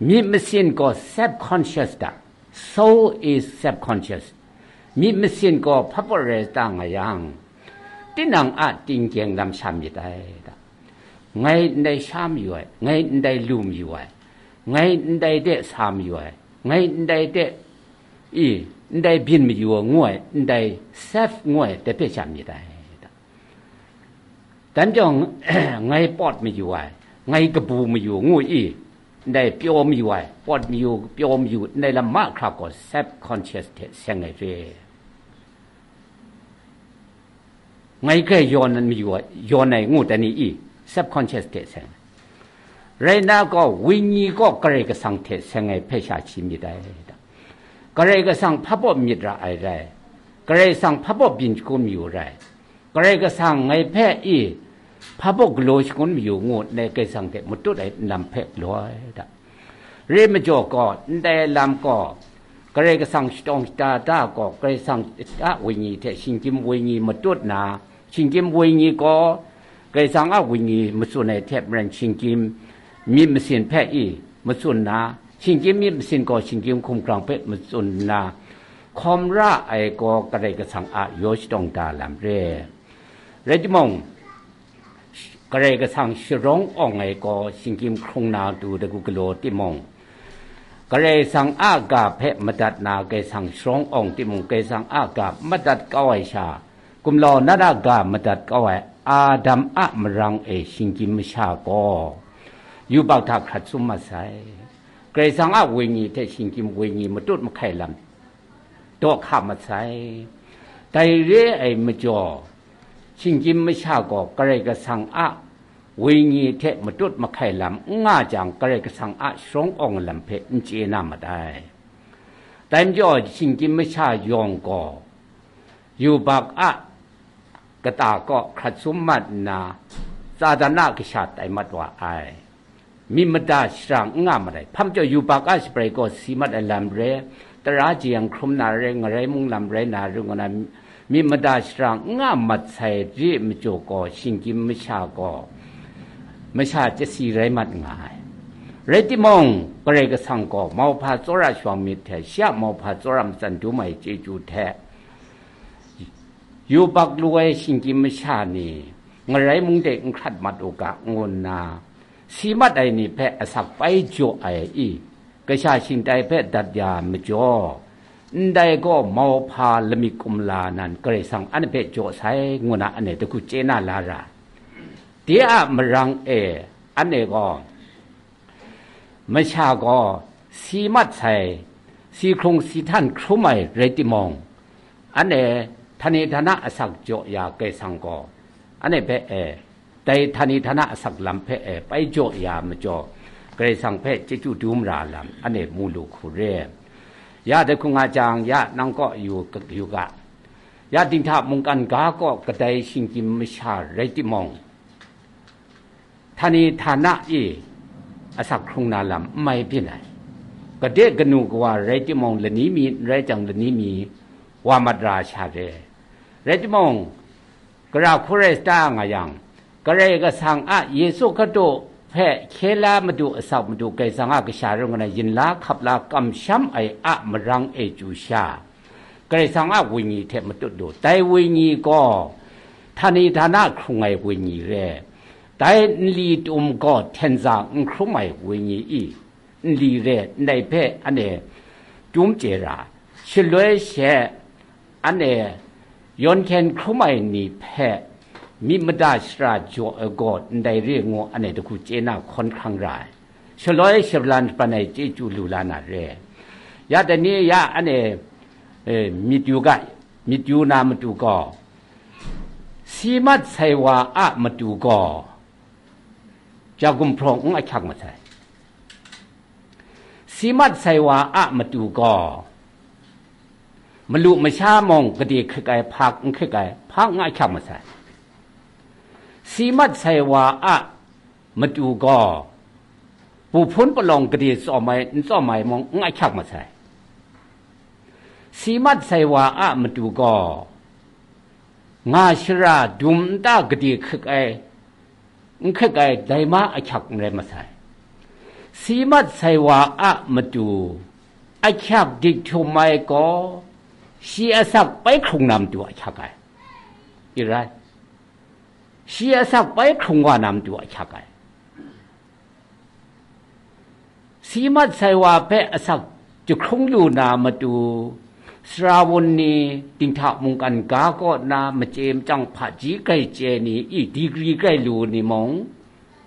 Myit masin gaw self conscious da, soul is self conscious. Myit masin gaw hpapaw rai ta nga yang, tinang a tinggyeng lam sha myit ai da. Ngai ndai sha mayu ai, ngai ndai lu mayu ai, ngai ndai de sa mayu ai, ngai ndai de i, ndai byin mayu ai ngu ai, ndai self ngu ai, dai hpe sha myit ai da. Dan jawng, ngai pawt mayu ai, ngai kabu mayu ngu i, ndai pyaw mayu ai, pawt mayu, pyaw mayu, ndai lam mahkra gaw self conscious hte seng ai re. Ngai grai yawn mayu ai, yawn ai ngu dan ni i, self conscious hte seng ai. Rai nna gaw, wenyi gaw Karai Kasang hte seng ai hpe sha shi myit ai. Karai Kasang hpabaw myit ra ai rai. Karai Kasang hpabaw byin shangun mayu rai. Karai Kasang ngai hpe i hpabaw galaw shangun mayu ngu ndai Karai Kasang hte matut ai nlam hpe galaw ai da. Re majaw gaw, ndai lam gaw, Karai Kasang shatawng shata da gaw, Karai Kasang a wenyi hte shinggyim wenyi matut na, shinggyim wenyi gaw, Karai Kasang a wenyi matsun ai hte maren shinggyim myit masin hpe i matsun na, shinggyim myit masin gaw shinggyim hkumhkrang hpe matsun nna, hkawm ra ai gaw Karai Kasang a yaw shatawng da lam re. Rai timung, Karai Kasang sharawng awng ai gaw shinggyim hkrung na du dagu galaw timung, Karai Kasang a ga hpe madat na Karai Kasang sharawng awng timung, Karai Kasang a ga madat kau ai sha, gumlau nat a ga madat kau ai Adam a marang e shinggyim masha gaw yubak hta hkrat sum mat sai. Karai Kasang a wenyi hte shinggyim wenyi matut mahkai lam daw hka mat sai. Dai re ai majaw, shinggyim masha gaw Karai Kasang a wenyi hte matut mahkai lam n nga jang, Karai Kasang a sharawng awng lam hpe n chye na mat ai. Dai majaw, shinggyim masha yawng gaw yubak a kata kaw hkrat sum mat nna, Satan a kasha tai mat wa ai. Myit mada shara n nga mat ai. Hpa majaw, yubak a shabrai gaw si mat ai lam re, tara jeyang hkrum na re, ngarai mung lam rai na re, ngu na myit mada shara n nga mat sai re majaw gaw, shinggyim masha gaw masha chyasi rai mat nga ai. Rai timung, Karai Kasang gaw mauhpa tsawra shawng myit hte, shi a mauhpa tsawra matsan dum ai chyeju hte, yubak lu ai shinggyim masha ni ngarai mung de n hkrat mat u ga, ngu nna, si mat ai ni hpe asak pai jaw ai i, kasha shingtai hpe dat ya majaw, ndai gaw mauhpa lamik kumla nan Karai Kasang anhte hpe jaw sai, ngu na anhte dagu chye na la ra. De a marang e, anhte gaw, masha gaw si mat sai, si hkrung si htan hkrum ai rai timung, anhte htani htana asak jaw ya Karai Kasang gaw, anhte hpe e, dai htani htana asak lam hpe e pai jaw ya majaw, Karai Kasang hpe chyeju dum ra lam anhte mu lu hku re. Ya dai hku nga jang, ya nang kaw yu, yu ga, ya dinghta mungkan ga kaw kadai shinggyim masha rai timung, htani htana e asak hkrung na lam n mai byin ai. Gade kanu kawa rai timung, lani mi n rai jang, lani mi wa mat ra sha re. Rai timung, gara hku rai sata nga yang, Karai Kasang a Yesu Hkristu hpe hkye la madu asak madu Karai Kasang a kasha rai ngu na yin la hkap la kamsham ai a marang e chyu sha, Karai Kasang a wenyi hte matut lu. Dai wenyi gaw htani htana hkrung ai wenyi re. Dai nli tum gaw hten za n hkrum ai wenyi i, nli re ndai hpe anhte tum chye ra, shaloi she anhte yawn hkyen hkrum ai ni hpe myit mada shara jaw ai gaw ndai re ngu anhte dahku chye na hkawn hkrang ra ai, shaloi shalan shaban ai chyeju lu la na re. Ya dai ni ya anhte, eh, myit yu ga, myit yu na matu gaw, si mat sai wa a matu gaw, ja gumhpraw n ahkyak masai. Si mat sai wa a matu gaw, malu masha mung gade hkrik ai hpa n hkrik ai, hpa n ahkyak masai. Si mat sai wa a matu gaw, pu hpun palawng gade tsawm ai n tsawm ai mung n ahkyak masai. Si mat sai wa a matu gaw, nga shara dum nta gade hkrik ai n hkrik ai dai ma ahkyak n rai masai. Si mat sai wa a matu ahkyak dik htum ai gaw, shi asak bai hkrung na matu ahkyak ai. I rai, shi asak bai hkrung wa na matu ahkyak ai. Si mat sai wa hpe asak jahkrung lu na matu, sara wun ni, dinghta mungkan ga kaw na machye machyang hpaji grai chye ni i, digri grai lu ni mung,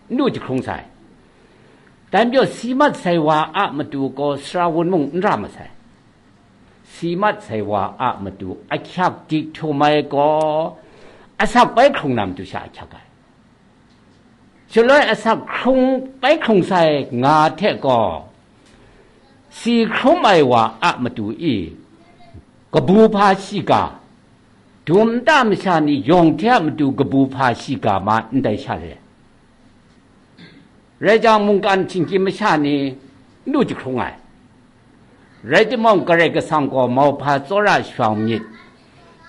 n lu jahkrung sai. Dai majaw, si mat sai wa a matu gaw sara wun mung n ra masai. Si mat sai wa a matu ahkyak dik htum ai gaw, asak bai hkrung na matu sha ahkyak ai. Shaloi asak hkrung bai hkrung sai nga hte gaw, si hkrum ai wa a matu i, kabu hpa shiga, dum nta masha ni yawng hte a matu kabu hpa shiga ma ndai sha re. Rai jang, mungkan shinggyim masha ni n lu jahkrung ai. Rai timung, Karai Kasang gaw mauhpa tsawra shawng myit,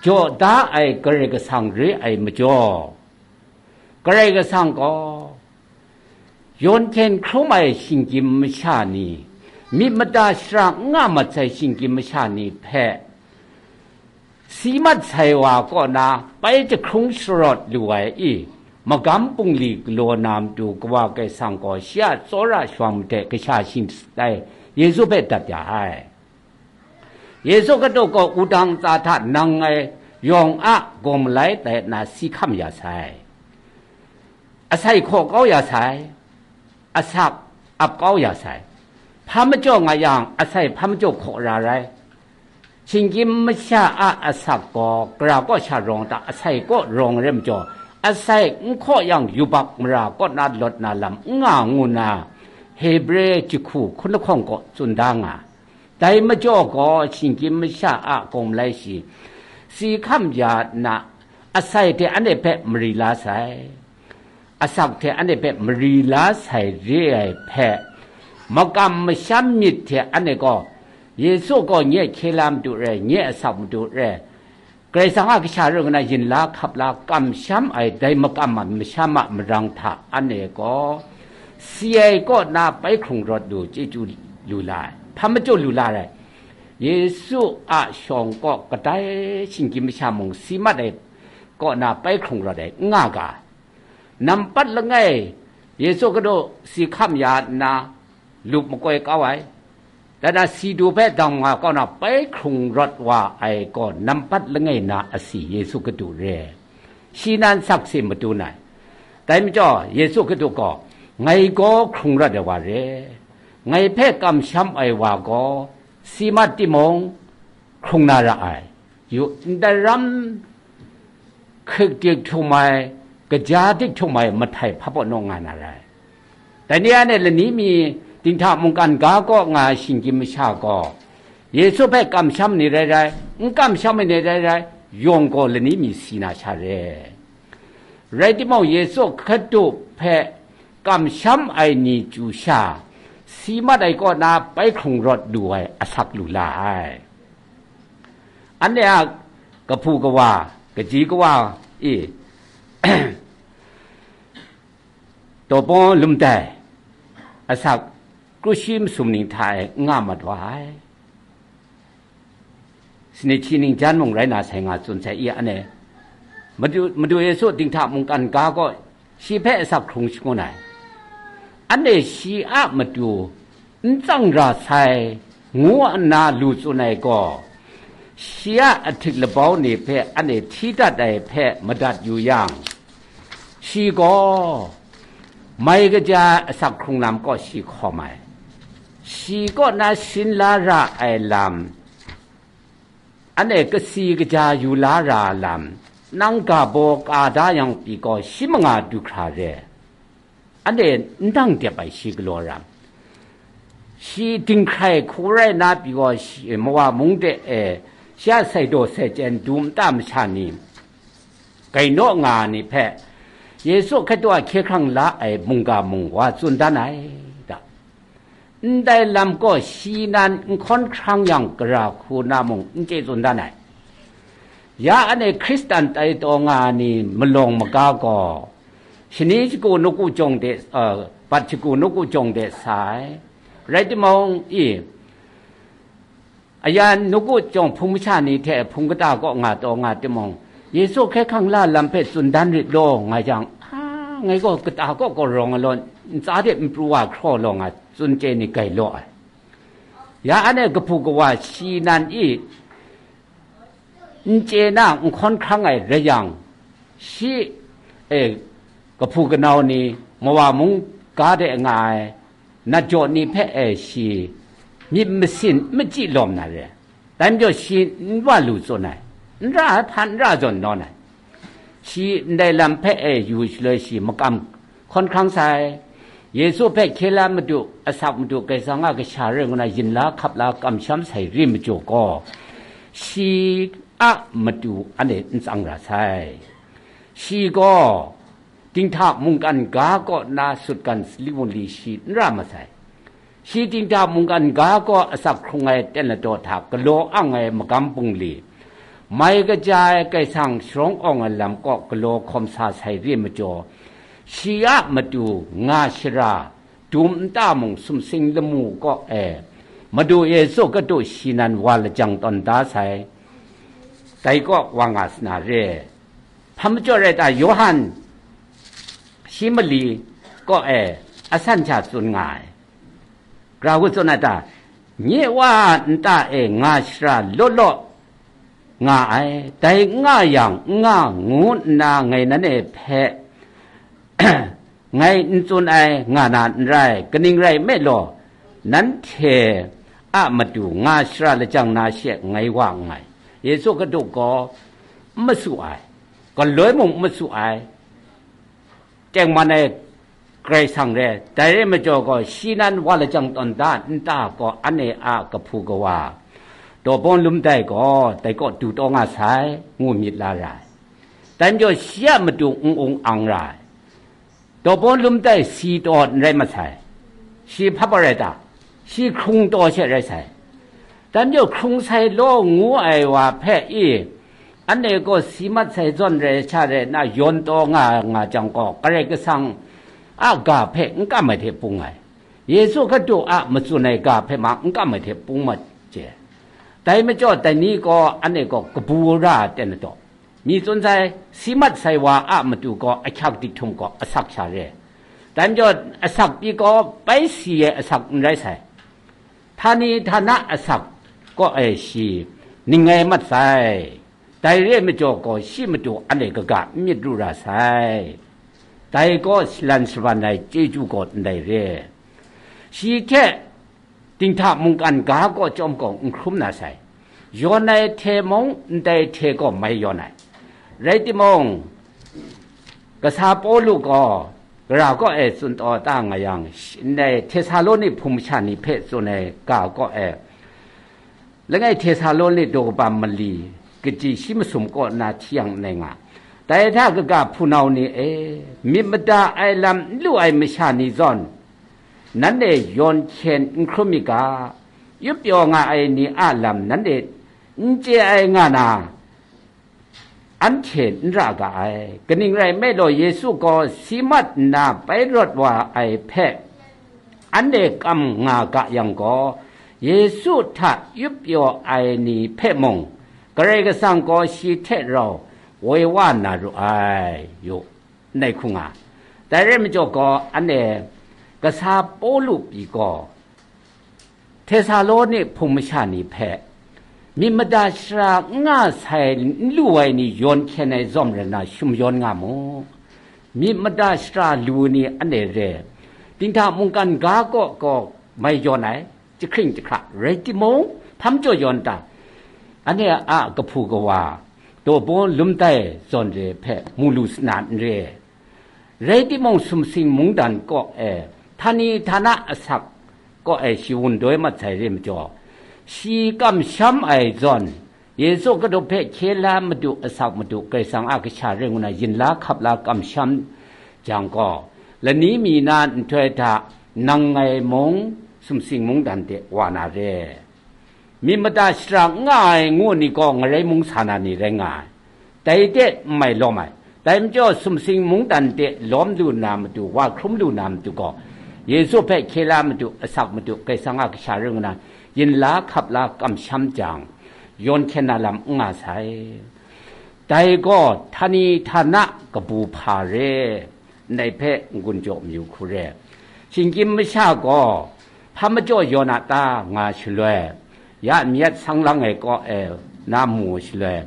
jaw da ai Karai Kasang re ai majaw, Karai Kasang gaw yawn hkyen hkrum ai shinggyim masha ni, myit mada shara n nga mat sai shinggyim masha ni hpe, si mat sai wa kaw na bai jahkrung sharawt lu ai i, magam bungli galaw na matu Kawa Karai Kasang gaw shi a tsawra shawng hte kasha shingsit ai Yesu hpe dat ya ai. Yesu Hkristu gaw wudang ntsa hta nang ngai yawng a gaw malai tai nna si hkam ya sai. Asai hkaw kau ya sai, asak ap kau ya sai. Hpa majaw nga yang, asai hpa majaw hkaw ra rai. Shinggyim masha a asak gaw gara kaw sha rawng ta, asai kaw rawng rai majaw, asai n hkaw yang, yubak mara kaw na lawt na lam n nga ngu na, Hebre jahku hkun lahkawng kaw tsun da nga. Dai majaw gaw, shinggyim masha a gaw malai shi, si hkam ya nna, asai hte anhte hpe mari la sai, asak hte anhte hpe mari la sai re ai hpe, makam masham myit hte anhte gaw, Yesu gaw nye hkye la matu re, nye asak matu re, Karai Kasang a kasha rai nna yin la hkap la kamsham ai dai makam a masham a marang hta anhte gaw si ai kaw na bai hkrung rawt lu, chyeju lu la ai. Hpa majaw lu la rai? Yesu a shawng kaw kadai shinggyim masha mung si mat ai kaw na bai hkrung rawt ai n nga ga. Nampat langai, Yesu Hkristu si hkam ya nna, lup makoi kau ai. Dai na si du hpe dang nga kau na bai hkrung rawt wa ai gaw nampat langai na asi Yesu Hkristu re. Shi nan sakse madun ai. Dai majaw Yesu Hkristu gaw, ngai gaw hkrung rawt ai wa re. Ngai hpe kamsham ai wa gaw si mat timung, hkrung na ra ai. Yu, ndai ram hkrik dik htum ai, kaja dik htum ai mahtai hpa pawt naw nga na rai. Dai ni anhte lani mi dinghta mungkan ga kaw nga ai shinggyim masha gaw, Yesu hpe kamsham ni rai rai, n kamsham ai ni rai rai, yawng gaw lani mi si na sha re. Rai timung, Yesu Hkristu hpe kamsham ai ni chyu sha, si mat ai kaw na bai hkrung rawt lu ai asak lu la ai. Anhte a kahpu kawa, kaji kawa e, tawbaw lum dai asak kru shi masum ning hta e n nga mat wa ai. Sani hti ning jan mung rai na sai nga tsun sai i, anhte Madu, Madu Yesu dinghta mungkan ga kaw Shi hpe asak hkrung shangun ai. Anhte shi a matu n tsang ra sai, ngu nna lu tsun ai gaw, shi a ahtik labau ni hpe anhte hti dat ai hpe madat yu yang, shi gaw mai kaja ai asak hkrung lam kaw shi hkawm ai. Shi kaw na sin la ra ai lam, anhte kasi kaja yu la ra lam, nang ga baw ka da yang pyi gaw, shi manga du hkra re. Anhte n dang dep ai shi galaw ram, shi dinghkrai hku rai na pyi gaw, shi, mawa mung de e, shi a saidaw sai chyen du nta masha ni, gainaw nga ai ni hpe, Yesu Hkristu a hkye hkrang la ai mungga mung wa tsun dan ai da. Ndai lam gaw shi nan n hkawn hkrang yang, gara hku na mung n chye tsun dan ai. Ya anhte Hkristan tai taw nga ai ni malawng maga gaw, shani shagu nawku jawng de, uh, bat shagu nawku jawng de sa ai. Rai timung, i, ayan nawku jawng hpung masha ni hte hpung kata kaw nga taw nga timung, Yesu hkye hkrang la lam hpe tsun dan rit law, nga yang, a, ngai gaw kata kaw gaw rawng ai law, ntsa de n pru wa hkraw law, nga tsun chye ni gai law ai. Ya anhte kahpu kawa shi nan i n chye na n hkawn hkrang ai rai yang, shi, e, kahpu kanau ni, mawa mung ga de nga ai nat jaw ni hpe e shi myit masin n machyi lawm na re. Dai majaw shi n wa lu tsun ai, n ra ai hpa n ra zawn nawn ai. Shi ndai lam hpe e yu shaloi shi makam hkawn hkrang sai. Yesu hpe hkye la madu, asak madu, Karai Kasang a kasha rai ngu na yin la hkap la kamsham sai re majaw gaw, shi a matu anhte n tsang ra sai. Shi gaw dinghta mungkan ga kaw na sutgan sali wunli shi n ra masai. Shi dinghta mungkan ga gaw asak hkrung ai ten ladaw hta galaw ang ai magam bungli, mai kaja ai Karai Kasang sharawng awng ai lam kaw galaw hkawm sa sai re majaw, shi a matu nga shara, dum nta mung sumsing lamu kaw e, Madu Yesu Hkristu shi nan wa lajang tawn da sai, dai kaw wa nga sa na re. Hpa majaw rai ta, Yawhan shi mali kaw e asan sha tsun nga ai. Gara hku tsun ai ta, nye Wa a nta e nga shara law law nga ai, dai n nga yang, n nga ngu nna ngai nanhte hpe ngai n tsun ai nga na n rai, kaning rai nme law, nanhte a matu nga shara lajang na she ngai wa nngai. Yesu Hkristu gaw n masu ai, galoi mung n masu ai, tengman ai Karai Kasang re. Dai rai majaw gaw, shi nan wa lajang tawn da nta gaw, anhte a kahpu kawa, dawbawng lum dai gaw, dai kaw du taw nga sai, ngu myit la ra ai. Dai majaw, shi a matu n ung ang ra ai. Dawbawng lum dai si taw n rai masai. Shi hpa rai ta? Shi hkrung taw she rai sai. Dai majaw, hkrung sai law ngu ai wa hpe i, anhte gaw si mat sai zawn rai sha rai nna, yawn taw nga nga jang gaw, Karai Kasang a ga hpe n kam ai hte bung ai, Yesu Hkristu a matsun ai ga hpe ma n kam ai hte bung mat je. Dai majaw, dai ni gaw anhte gaw kabu ra ai ten ladaw. Mi tsun sai, si mat sai wa a matu gaw ahkyak dik htum gaw asak sha re. Dai majaw, asak pyi gaw bai si ai asak n rai sai. Htani htana asak kaw e shi ning ngai mat sai. Dai re ai majaw gaw, shi matu anhte kaga n myit ru ra sai. Dai gaw shalan shaban ai chyeju gaw ndai re. Shi hte dinghta mungkan ga kaw chyawm gaw n hkrum na sai. Yawn ai hte mung, ndai hte gaw mai yawn ai. Rai timung, kasa Pawlu gaw gara kaw e tsun taw ta nga yang, ndai Htesaloni hpung masha ni hpe tsun ai ga kaw e, langai Htesaloni daw kaba mali, kaji shi masum kaw na hti yang nai nga, dai hta kaga hpunau ni e, myit mada ai lam n lu ai masha ni zawn, nanhte yawn hkyen n hkrum myit ga, yup pyaw nga ai ni a lam nanhte n chye ai nga na, anhte n ra ga ai. Kaning rai nme law, Yesu gaw si mat nna bai rawt wa ai hpe anhte kam nga ga yang gaw, Yesu hta yup pyaw ai ni hpe mung, Karai Kasang gaw shi hte rau woi wa na ru ai, yu, ndai hku nga. Dai rai majaw gaw, anhte kasa Pawlu pyi gaw, Htesaloni hpung masha ni hpe myit mada shara n nga sai n lu ai ni yawn hkyen ai zawng rai na, shum yawn nga mu. Myit mada shara lu ni anhte re, dinghta mungkan ga kaw kaw mai yawn ai, jahkring jahkra rai timung, hpa majaw yawn ta? Anhte a kahpu kawa, daw baw lum tai zawn re hpe mu lu sa na n re? Rai timung, sumsing mungdan kaw e, htani htana asak kaw e shi wun doi mat sai re majaw, shi kamsham ai zawn, Yesu Hkristu hpe hkye la madu, asak madu, Karai Kasang a kasha rai ngu na yin la hkap la kamsham jang gaw, lani mi na nhtoi hta nang ngai mung sumsing mungdan de wa na re. Myit mada shara n nga ai ngu ni gaw ngarai mung sa na ni rai nga ai. Dai de n mai lawm ai. Dai majaw sumsing mungdan de lawm lu na matu, wa hkrum lu na matu gaw, Yesu hpe hkye la matu, asak matu, Karai Kasang a kasha rai ngu na, yin la hkap la kamsham jang, yawn hkyen na lam n nga sai. Dai gaw htani htana kabu hpa re, ndai hpe n-gun jaw mayu hku re. Shinggyim masha gaw hpa majaw yawn a ta nga shaloi, ya myit sang lang ai kaw e na mu shaloi,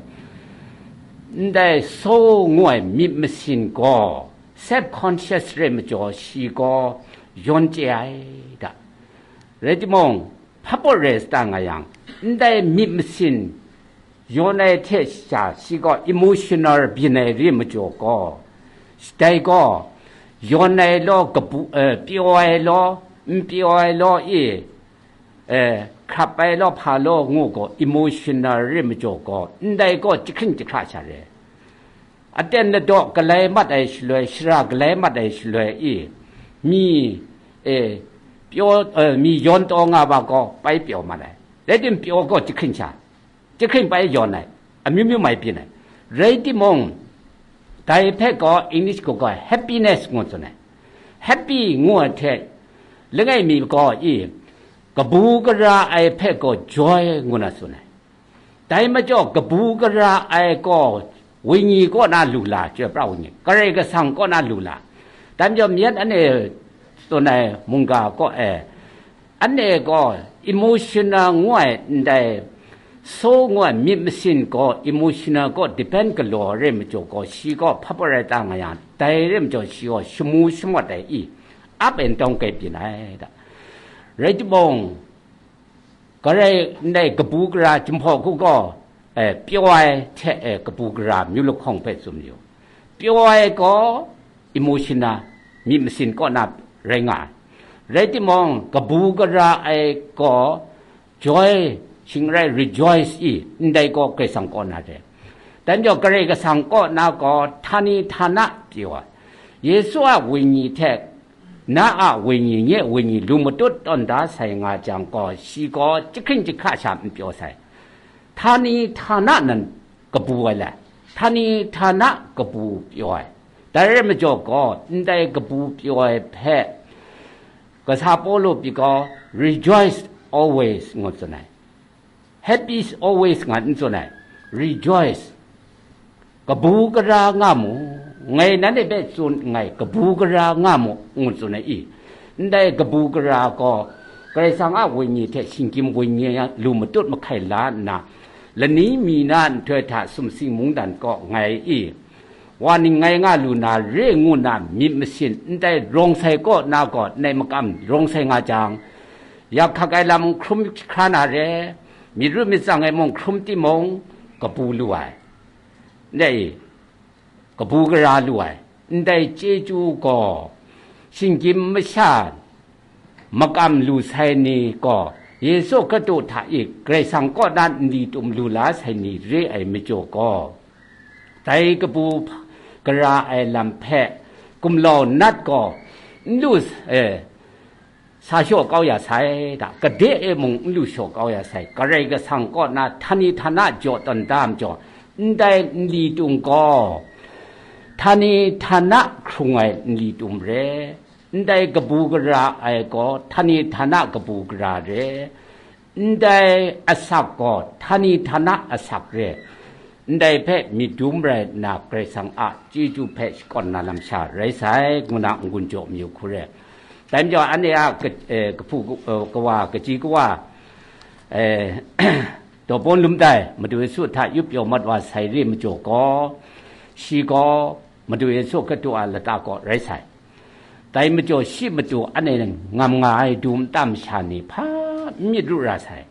ndai so ngu ai myit masin gaw self conscious re majaw shi gaw yawn chye ai da. Rai timung, hpa pawt rai sa ta nga yang, ndai myit masin yawn ai hte sha shi gaw emotional byin ai re majaw gaw, dai gaw yawn ai law, kabu, eh, pyaw ai law, n pyaw ai law i, eh, hkrap ai law, hpa law ngu gaw emotional re majaw gaw, ndai gaw jahkring jahkra sha re. Aten ladaw galai mat ai shaloi, shara galai mat ai shaloi i, mi, eh, pyaw, eh, mi yawn taw nga ba gaw pai pyaw mat ai. Rai tim, pyaw gaw jahkring sha, jahkring pai yawn ai, amyu myu mai byin ai. Rai timung, dai hpe gaw English gaw gaw happiness ngu tsun ai. Happy ngu ai hte, langai mi gaw i, kabu gara ai hpe gaw joy ngu na tsun ai. Dai majaw kabu gara ai gaw wenyi kaw na lu la, chyoi pra wenyi, Karai Kasang kaw na lu la. Dai majaw myit anhte tsun ai mungga kaw e, anhte gaw emotional ngu ai ndai, so ngu ai myit masin gaw emotional kaw depend galaw re majaw gaw, shi gaw hpa pawt rai ta nga yang, dai re majaw shi gaw shamu shamawt ai i, up and down kai byin ai da. Rai timung, Karai ndai kabu gara jumhpaw hku gaw, eh, pyaw ai hte, eh, kabu gara myu lahkawng hpe tsun yu. Pyaw ai gaw emotional, myit masin kaw na rai nga ai. Rai timung, kabu gara ai gaw joy, shing rai rejoice i, ndai gaw Karai Kasang kaw na re. Dan jaw Karai Kasang kaw na gaw htani htana pyaw ai. Yesu a wenyi hte na a wenyi, nye wenyi lu matut tawn da sai nga jang gaw, shi gaw jahkring jahkra sha n pyaw sai. Htani htana nan kabu ai le, htani htana kabu pyaw ai. Dai rai majaw gaw, ndai kabu pyaw ai hpe, kasa Pawlu pyi gaw, rejoice always ngu tsun ai. Happy is always nga n tsun ai, rejoice. Kabu gara nga mu, ngai nanhte hpe tsun nngai, kabu gara nga mu, ngu tsun ai i. Ndai kabu gara gaw, Karai Kasang a wenyi hte shinggyim wenyi lu matut mahkai la nna, lani mi na nhtoi hta sumsing mungdan kaw ngai i, wa ning ngai nga lu na re ngu na myit masin, ndai rawng sai kaw na gaw, ndai makam rawng sai nga jang, yak hkak ai lam hkrum hkra na re, myit ru myit tsang ai mung hkrum timung, kabu lu ai. Ndai, kabu gara lu ai. Ndai chyeju gaw, shinggyim masha makam lu sai ni gaw, Yesu Hkristu hta i Karai Kasang kaw na nli tum lu la sai ni re ai majaw gaw, dai kabu gara ai lam hpe gumlau nat gaw n lu, eh, sa shaw kau ya sai, da, kade e mung n lu shaw kau ya sai, Karai Kasang kaw na htani htana jaw tawn da majaw, ndai nli tum gaw htani htana hkrung ai nli tum re, ndai kabu gara ai gaw htani htana kabu gara re, ndai asak gaw htani htana asak re, ndai hpe myit dum rai nna Karai Kasang a chyeju hpe shakawn na lam sha rai sai, ngu na n-gun jaw mayu hku re. Dai majaw, anhte a ka-, eh, kahpu, eh, kawa, kaji kawa, eh, Dawbawng Lum Dai, Madu Yesu hta yup pyaw mat wa sai re majaw gaw, shi gaw Madu Yesu Hkristu a lata kaw rai sai. Dai majaw, shi matu anhte ngam nga ai du nta masha ni hpa n myit ru ra sai.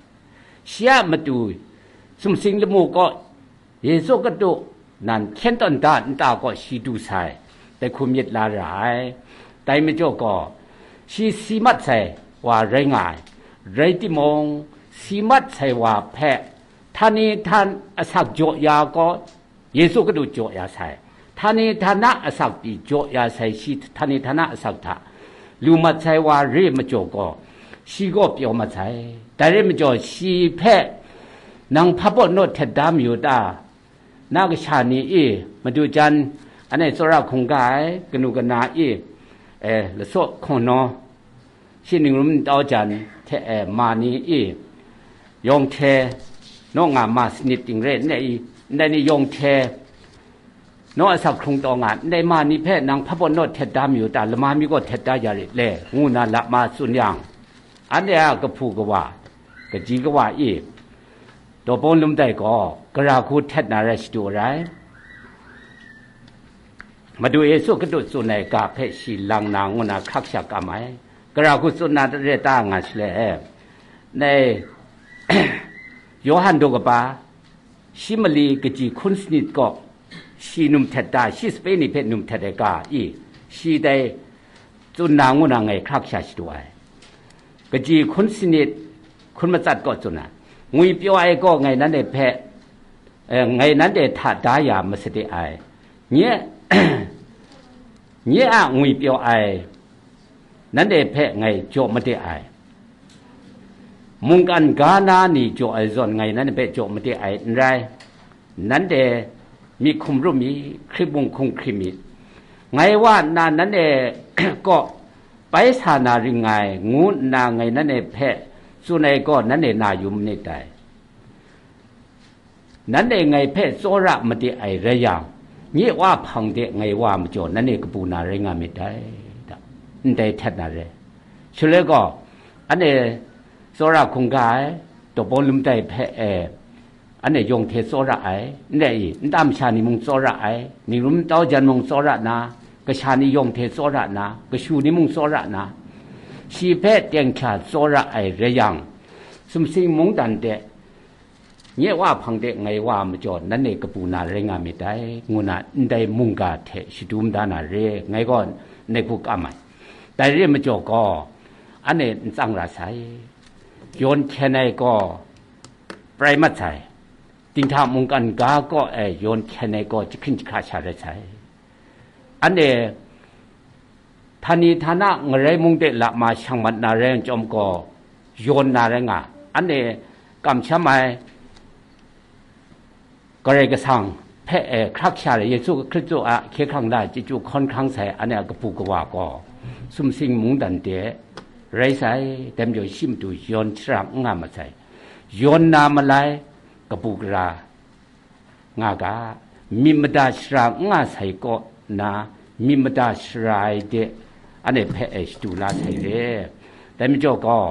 Shi a matu sumsing lamu kaw Yesu Hkristu nan hkyen tawn da nta kaw shi du sai, dai hku myit la ra ai. Dai majaw gaw, shi si mat sai wa rai nga ai, rai timung, si mat sai wa hpe htani htan asak jaw ya gaw, Yesu Hkristu jaw ya sai, htani htana asak pyi jaw ya sai, shi htani htana asak hta lu mat sai wa re majaw gaw, shi gaw pyaw mat sai. Dai rai majaw, shi hpe, "Nang hpa baw naw htet da mayu ta? Na kasha ni e, madu jan, anhte tsawra hkungga ai kanu kana e, eh, lasaw hkawng naw, shi ningrum ntau jan hte e ma ni e, yawng hte naw nga ma sanit ting re, ndai i, ndai ni yawng hte naw asak hkrung taw nga, ndai ma ni hpe nang hpa baw naw htet da mayu ta? Lama mi gaw htet da ya rit le," ngu na lama tsun yang, anhte a kahpu kawa, kaji kawa e, Dawbawng Lum Dai gaw gara hku htet na rai shadu ai. Madu Yesu Hkristu tsun ai ga hpe shi lang na ngu na hkrak sha kam ai. Gara hku tsun na re ta nga shaloi, nai Yawhan daw kaba, shi mali kaji hkun sanit gaw, shi num htet da, shi sape ni hpe num htet ai ga i, shi dai tsun na ngu na ngai hkrak sha shadu ai. Kaji hkun sanit, hkun matsat gaw tsun ai. Ngwipyaw ai gaw ngai nanhte hpe, eh, ngai nanhte hta da ya masade ai. Nye, nye a ngwipyaw ai, nanhte hpe ngai jaw made ai. Mungkan ga na ni jaw ai zawn, ngai nanhte hpe jaw made ai n rai. Nanhte myit hkum ru mi, hkrit mung hkum hkrit mi. Ngai wa nna nanhte kaw bai sa na ring ngai, ngu nna ngai nanhte hpe tsun ai gaw, nanhte na yu manit dai. Nanhte ngai hpe tsawra made ai rai yang, nye Wa hpang de ngai wa majaw nanhte kabu na rai nga myit dai, da, ndai htet na re. Shaloi gaw, anhte tsawra hkungga ai, Dawbawng Lum Dai hpe e, anhte yawng hte tsawra ai, ndai i, nta masha ni mung tsawra ai, ningrum ntau jan mung tsawra na, kasha ni yawng hte tsawra na, kashu ni mung tsawra na, shi hpe teng hkya tsawra ai rai yang, sumsing mungdan de, nye Wa hpang de ngai wa majaw nanhte kabu na rai nga myit dai, ngu na ndai mungga hte shadum da na re, ngai gaw ngai hku kam ai. Dai re majaw gaw, anhte n tsang ra sai. Yawn hkyen ai gaw prai mat sai. Dinghta mungkan ga kaw e yawn hkyen ai gaw jahkring jahkra sha rai sai. Anhte htani htana ngarai mung de lama shang mat na rai chyawm gaw, yawn na rai nga. Anhte kamsham ai Karai Kasang hpe e hkrak sha ai Yesu Hkristu a hkye hkrang la chyeju hkawn hkrang sai anhte a kabu kawa gaw, sumsing mungdan de rai sai, dai majaw shi matu yawn shara n nga mat sai. Yawn na malai, kabu gara nga ga, myit mada shara n nga sai kaw na, myit mada shara ai de, anhte hpe e shadu la sai re. Dai majaw gaw,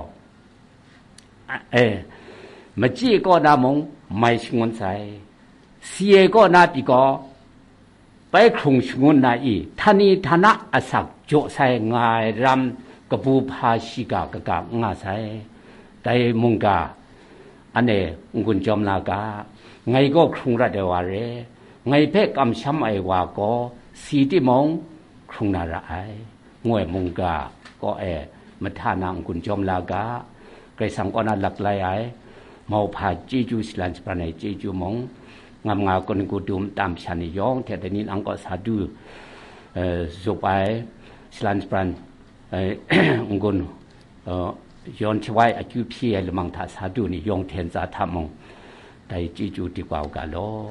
a, e, machyi kaw na mung mai shangun sai, si ai kaw na pyi gaw, bai hkrung shangun na i, htani htana asak jaw sai nga ai ram, kabu hpa shiga kaga n nga sai. Dai mungga, anhte n-gun jawm la ga, ngai gaw hkrung rat ai wa re, ngai hpe kamsham ai wa gaw si timung, hkrung na ra ai, ngu ai mungga kaw e mahta na n-gun jawm la ga, Karai Kasang kaw na laklai ai, mauhpa chyeju, shalan shabran ai chyeju mung, ngam nga kun ku dum tam sha ni yawng hte dai ni nang kaw sa du, eh, zup ai, shalan shabran, eh, n-gun, eh, yawn hti wa ai akyu hpyi ai lamang hta sa du ni yawng hte ntsa hta mung, dai chyeju di kau ga law.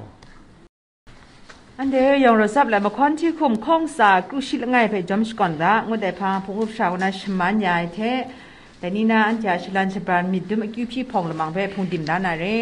Anhte yawng rawt zap lai mahkawn hti hkum hkawng tsa kru shi langai hpe jawm shakawn ga, ngut ai hpang hpung up sha kaw na shaman ya ai hte, dai ni na anhte a shalan shabran myit dum akyu hpyi hpawng lamang hpe hpung dim da na re.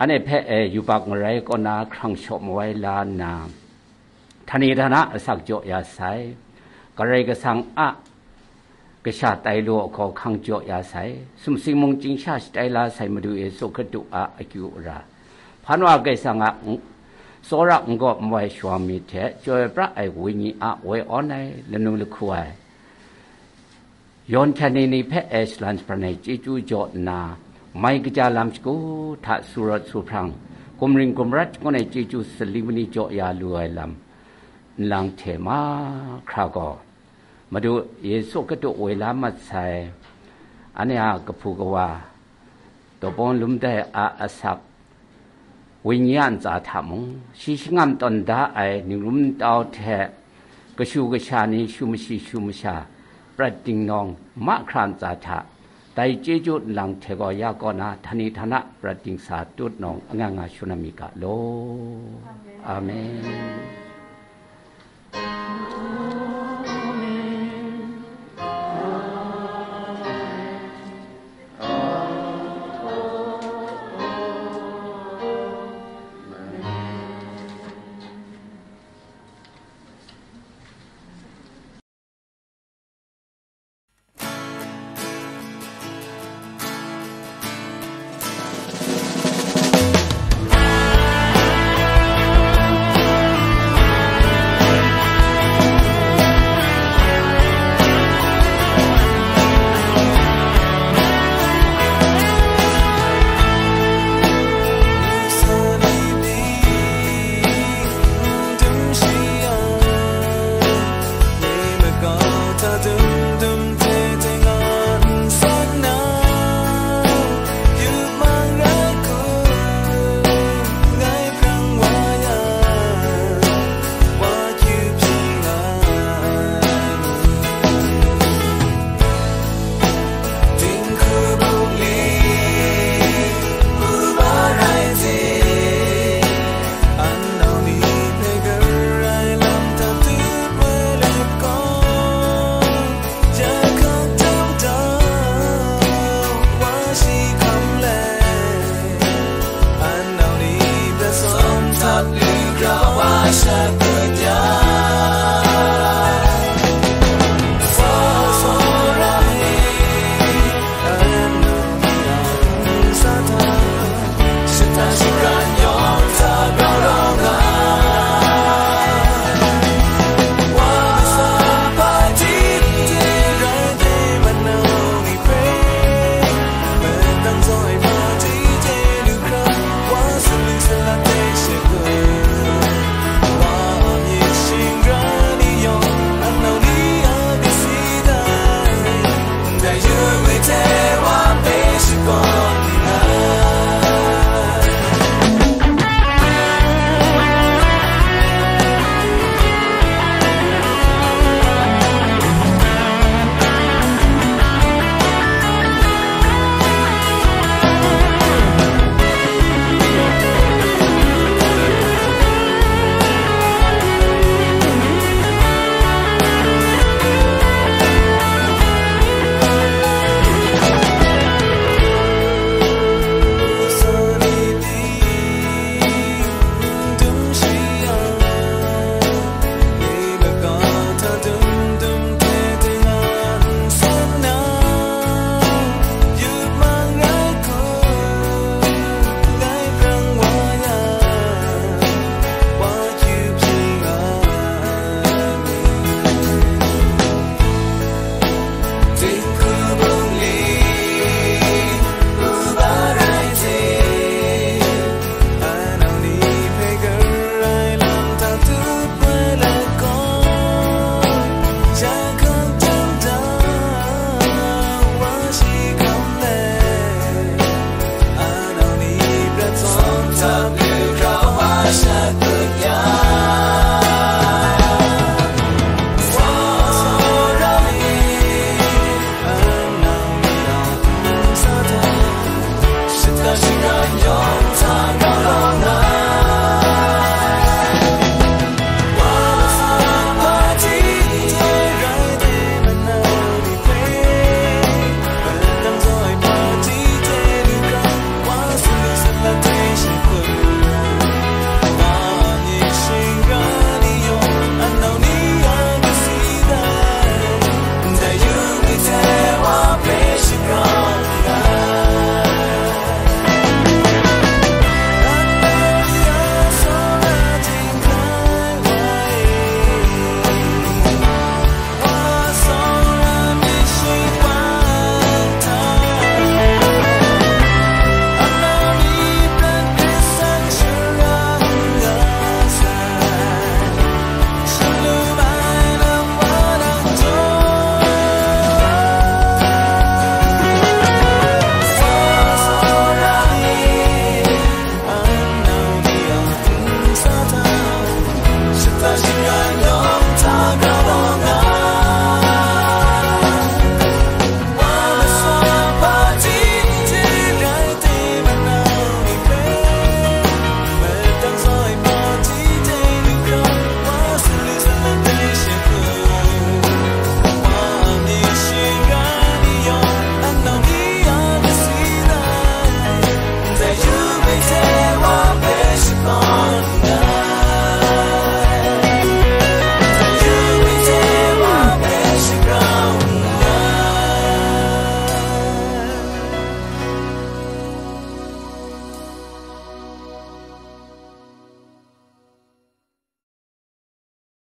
Anhte hpe e yubak marai kaw na hkrang shaw mawai la nna, htani htana asak jaw ya sai, Karai Kasang a kasha tai law ahkaw hkang jaw ya sai, sumsing mung chying sha shatai la sai Madu Yesu Hkristu a akyu ara, hpan wa Karai Kasang a n-, tsawra n-gawp nmai shawang myit hte chyoi pra ai Wenyi a woi awn ai lanu lahku ai, yawn hkyan ni ni hpe e shalan shabran ai chyeju jaw nna, mai kaja lam shagu hta su rawt su hprang, gumring gumrat shangun ai chyeju sali mani jaw ya lu ai lam nlang hte mahkra gaw, Madu Yesu Hkristu woi la mat sai, anhte a kahpu kawa, Dawpawng lum dai a asak, Wenyi a ntsa hta mung, shi shangam tawn da ai ningrum ntau hte kashu kasha ni shu mashi shu masha prat dingnawng mahkra ntsa hta, dai chyeju nlang hte gaw ya kaw na htani htana prat dingsa tut nawng anga nga shun na mi ga law. Amen.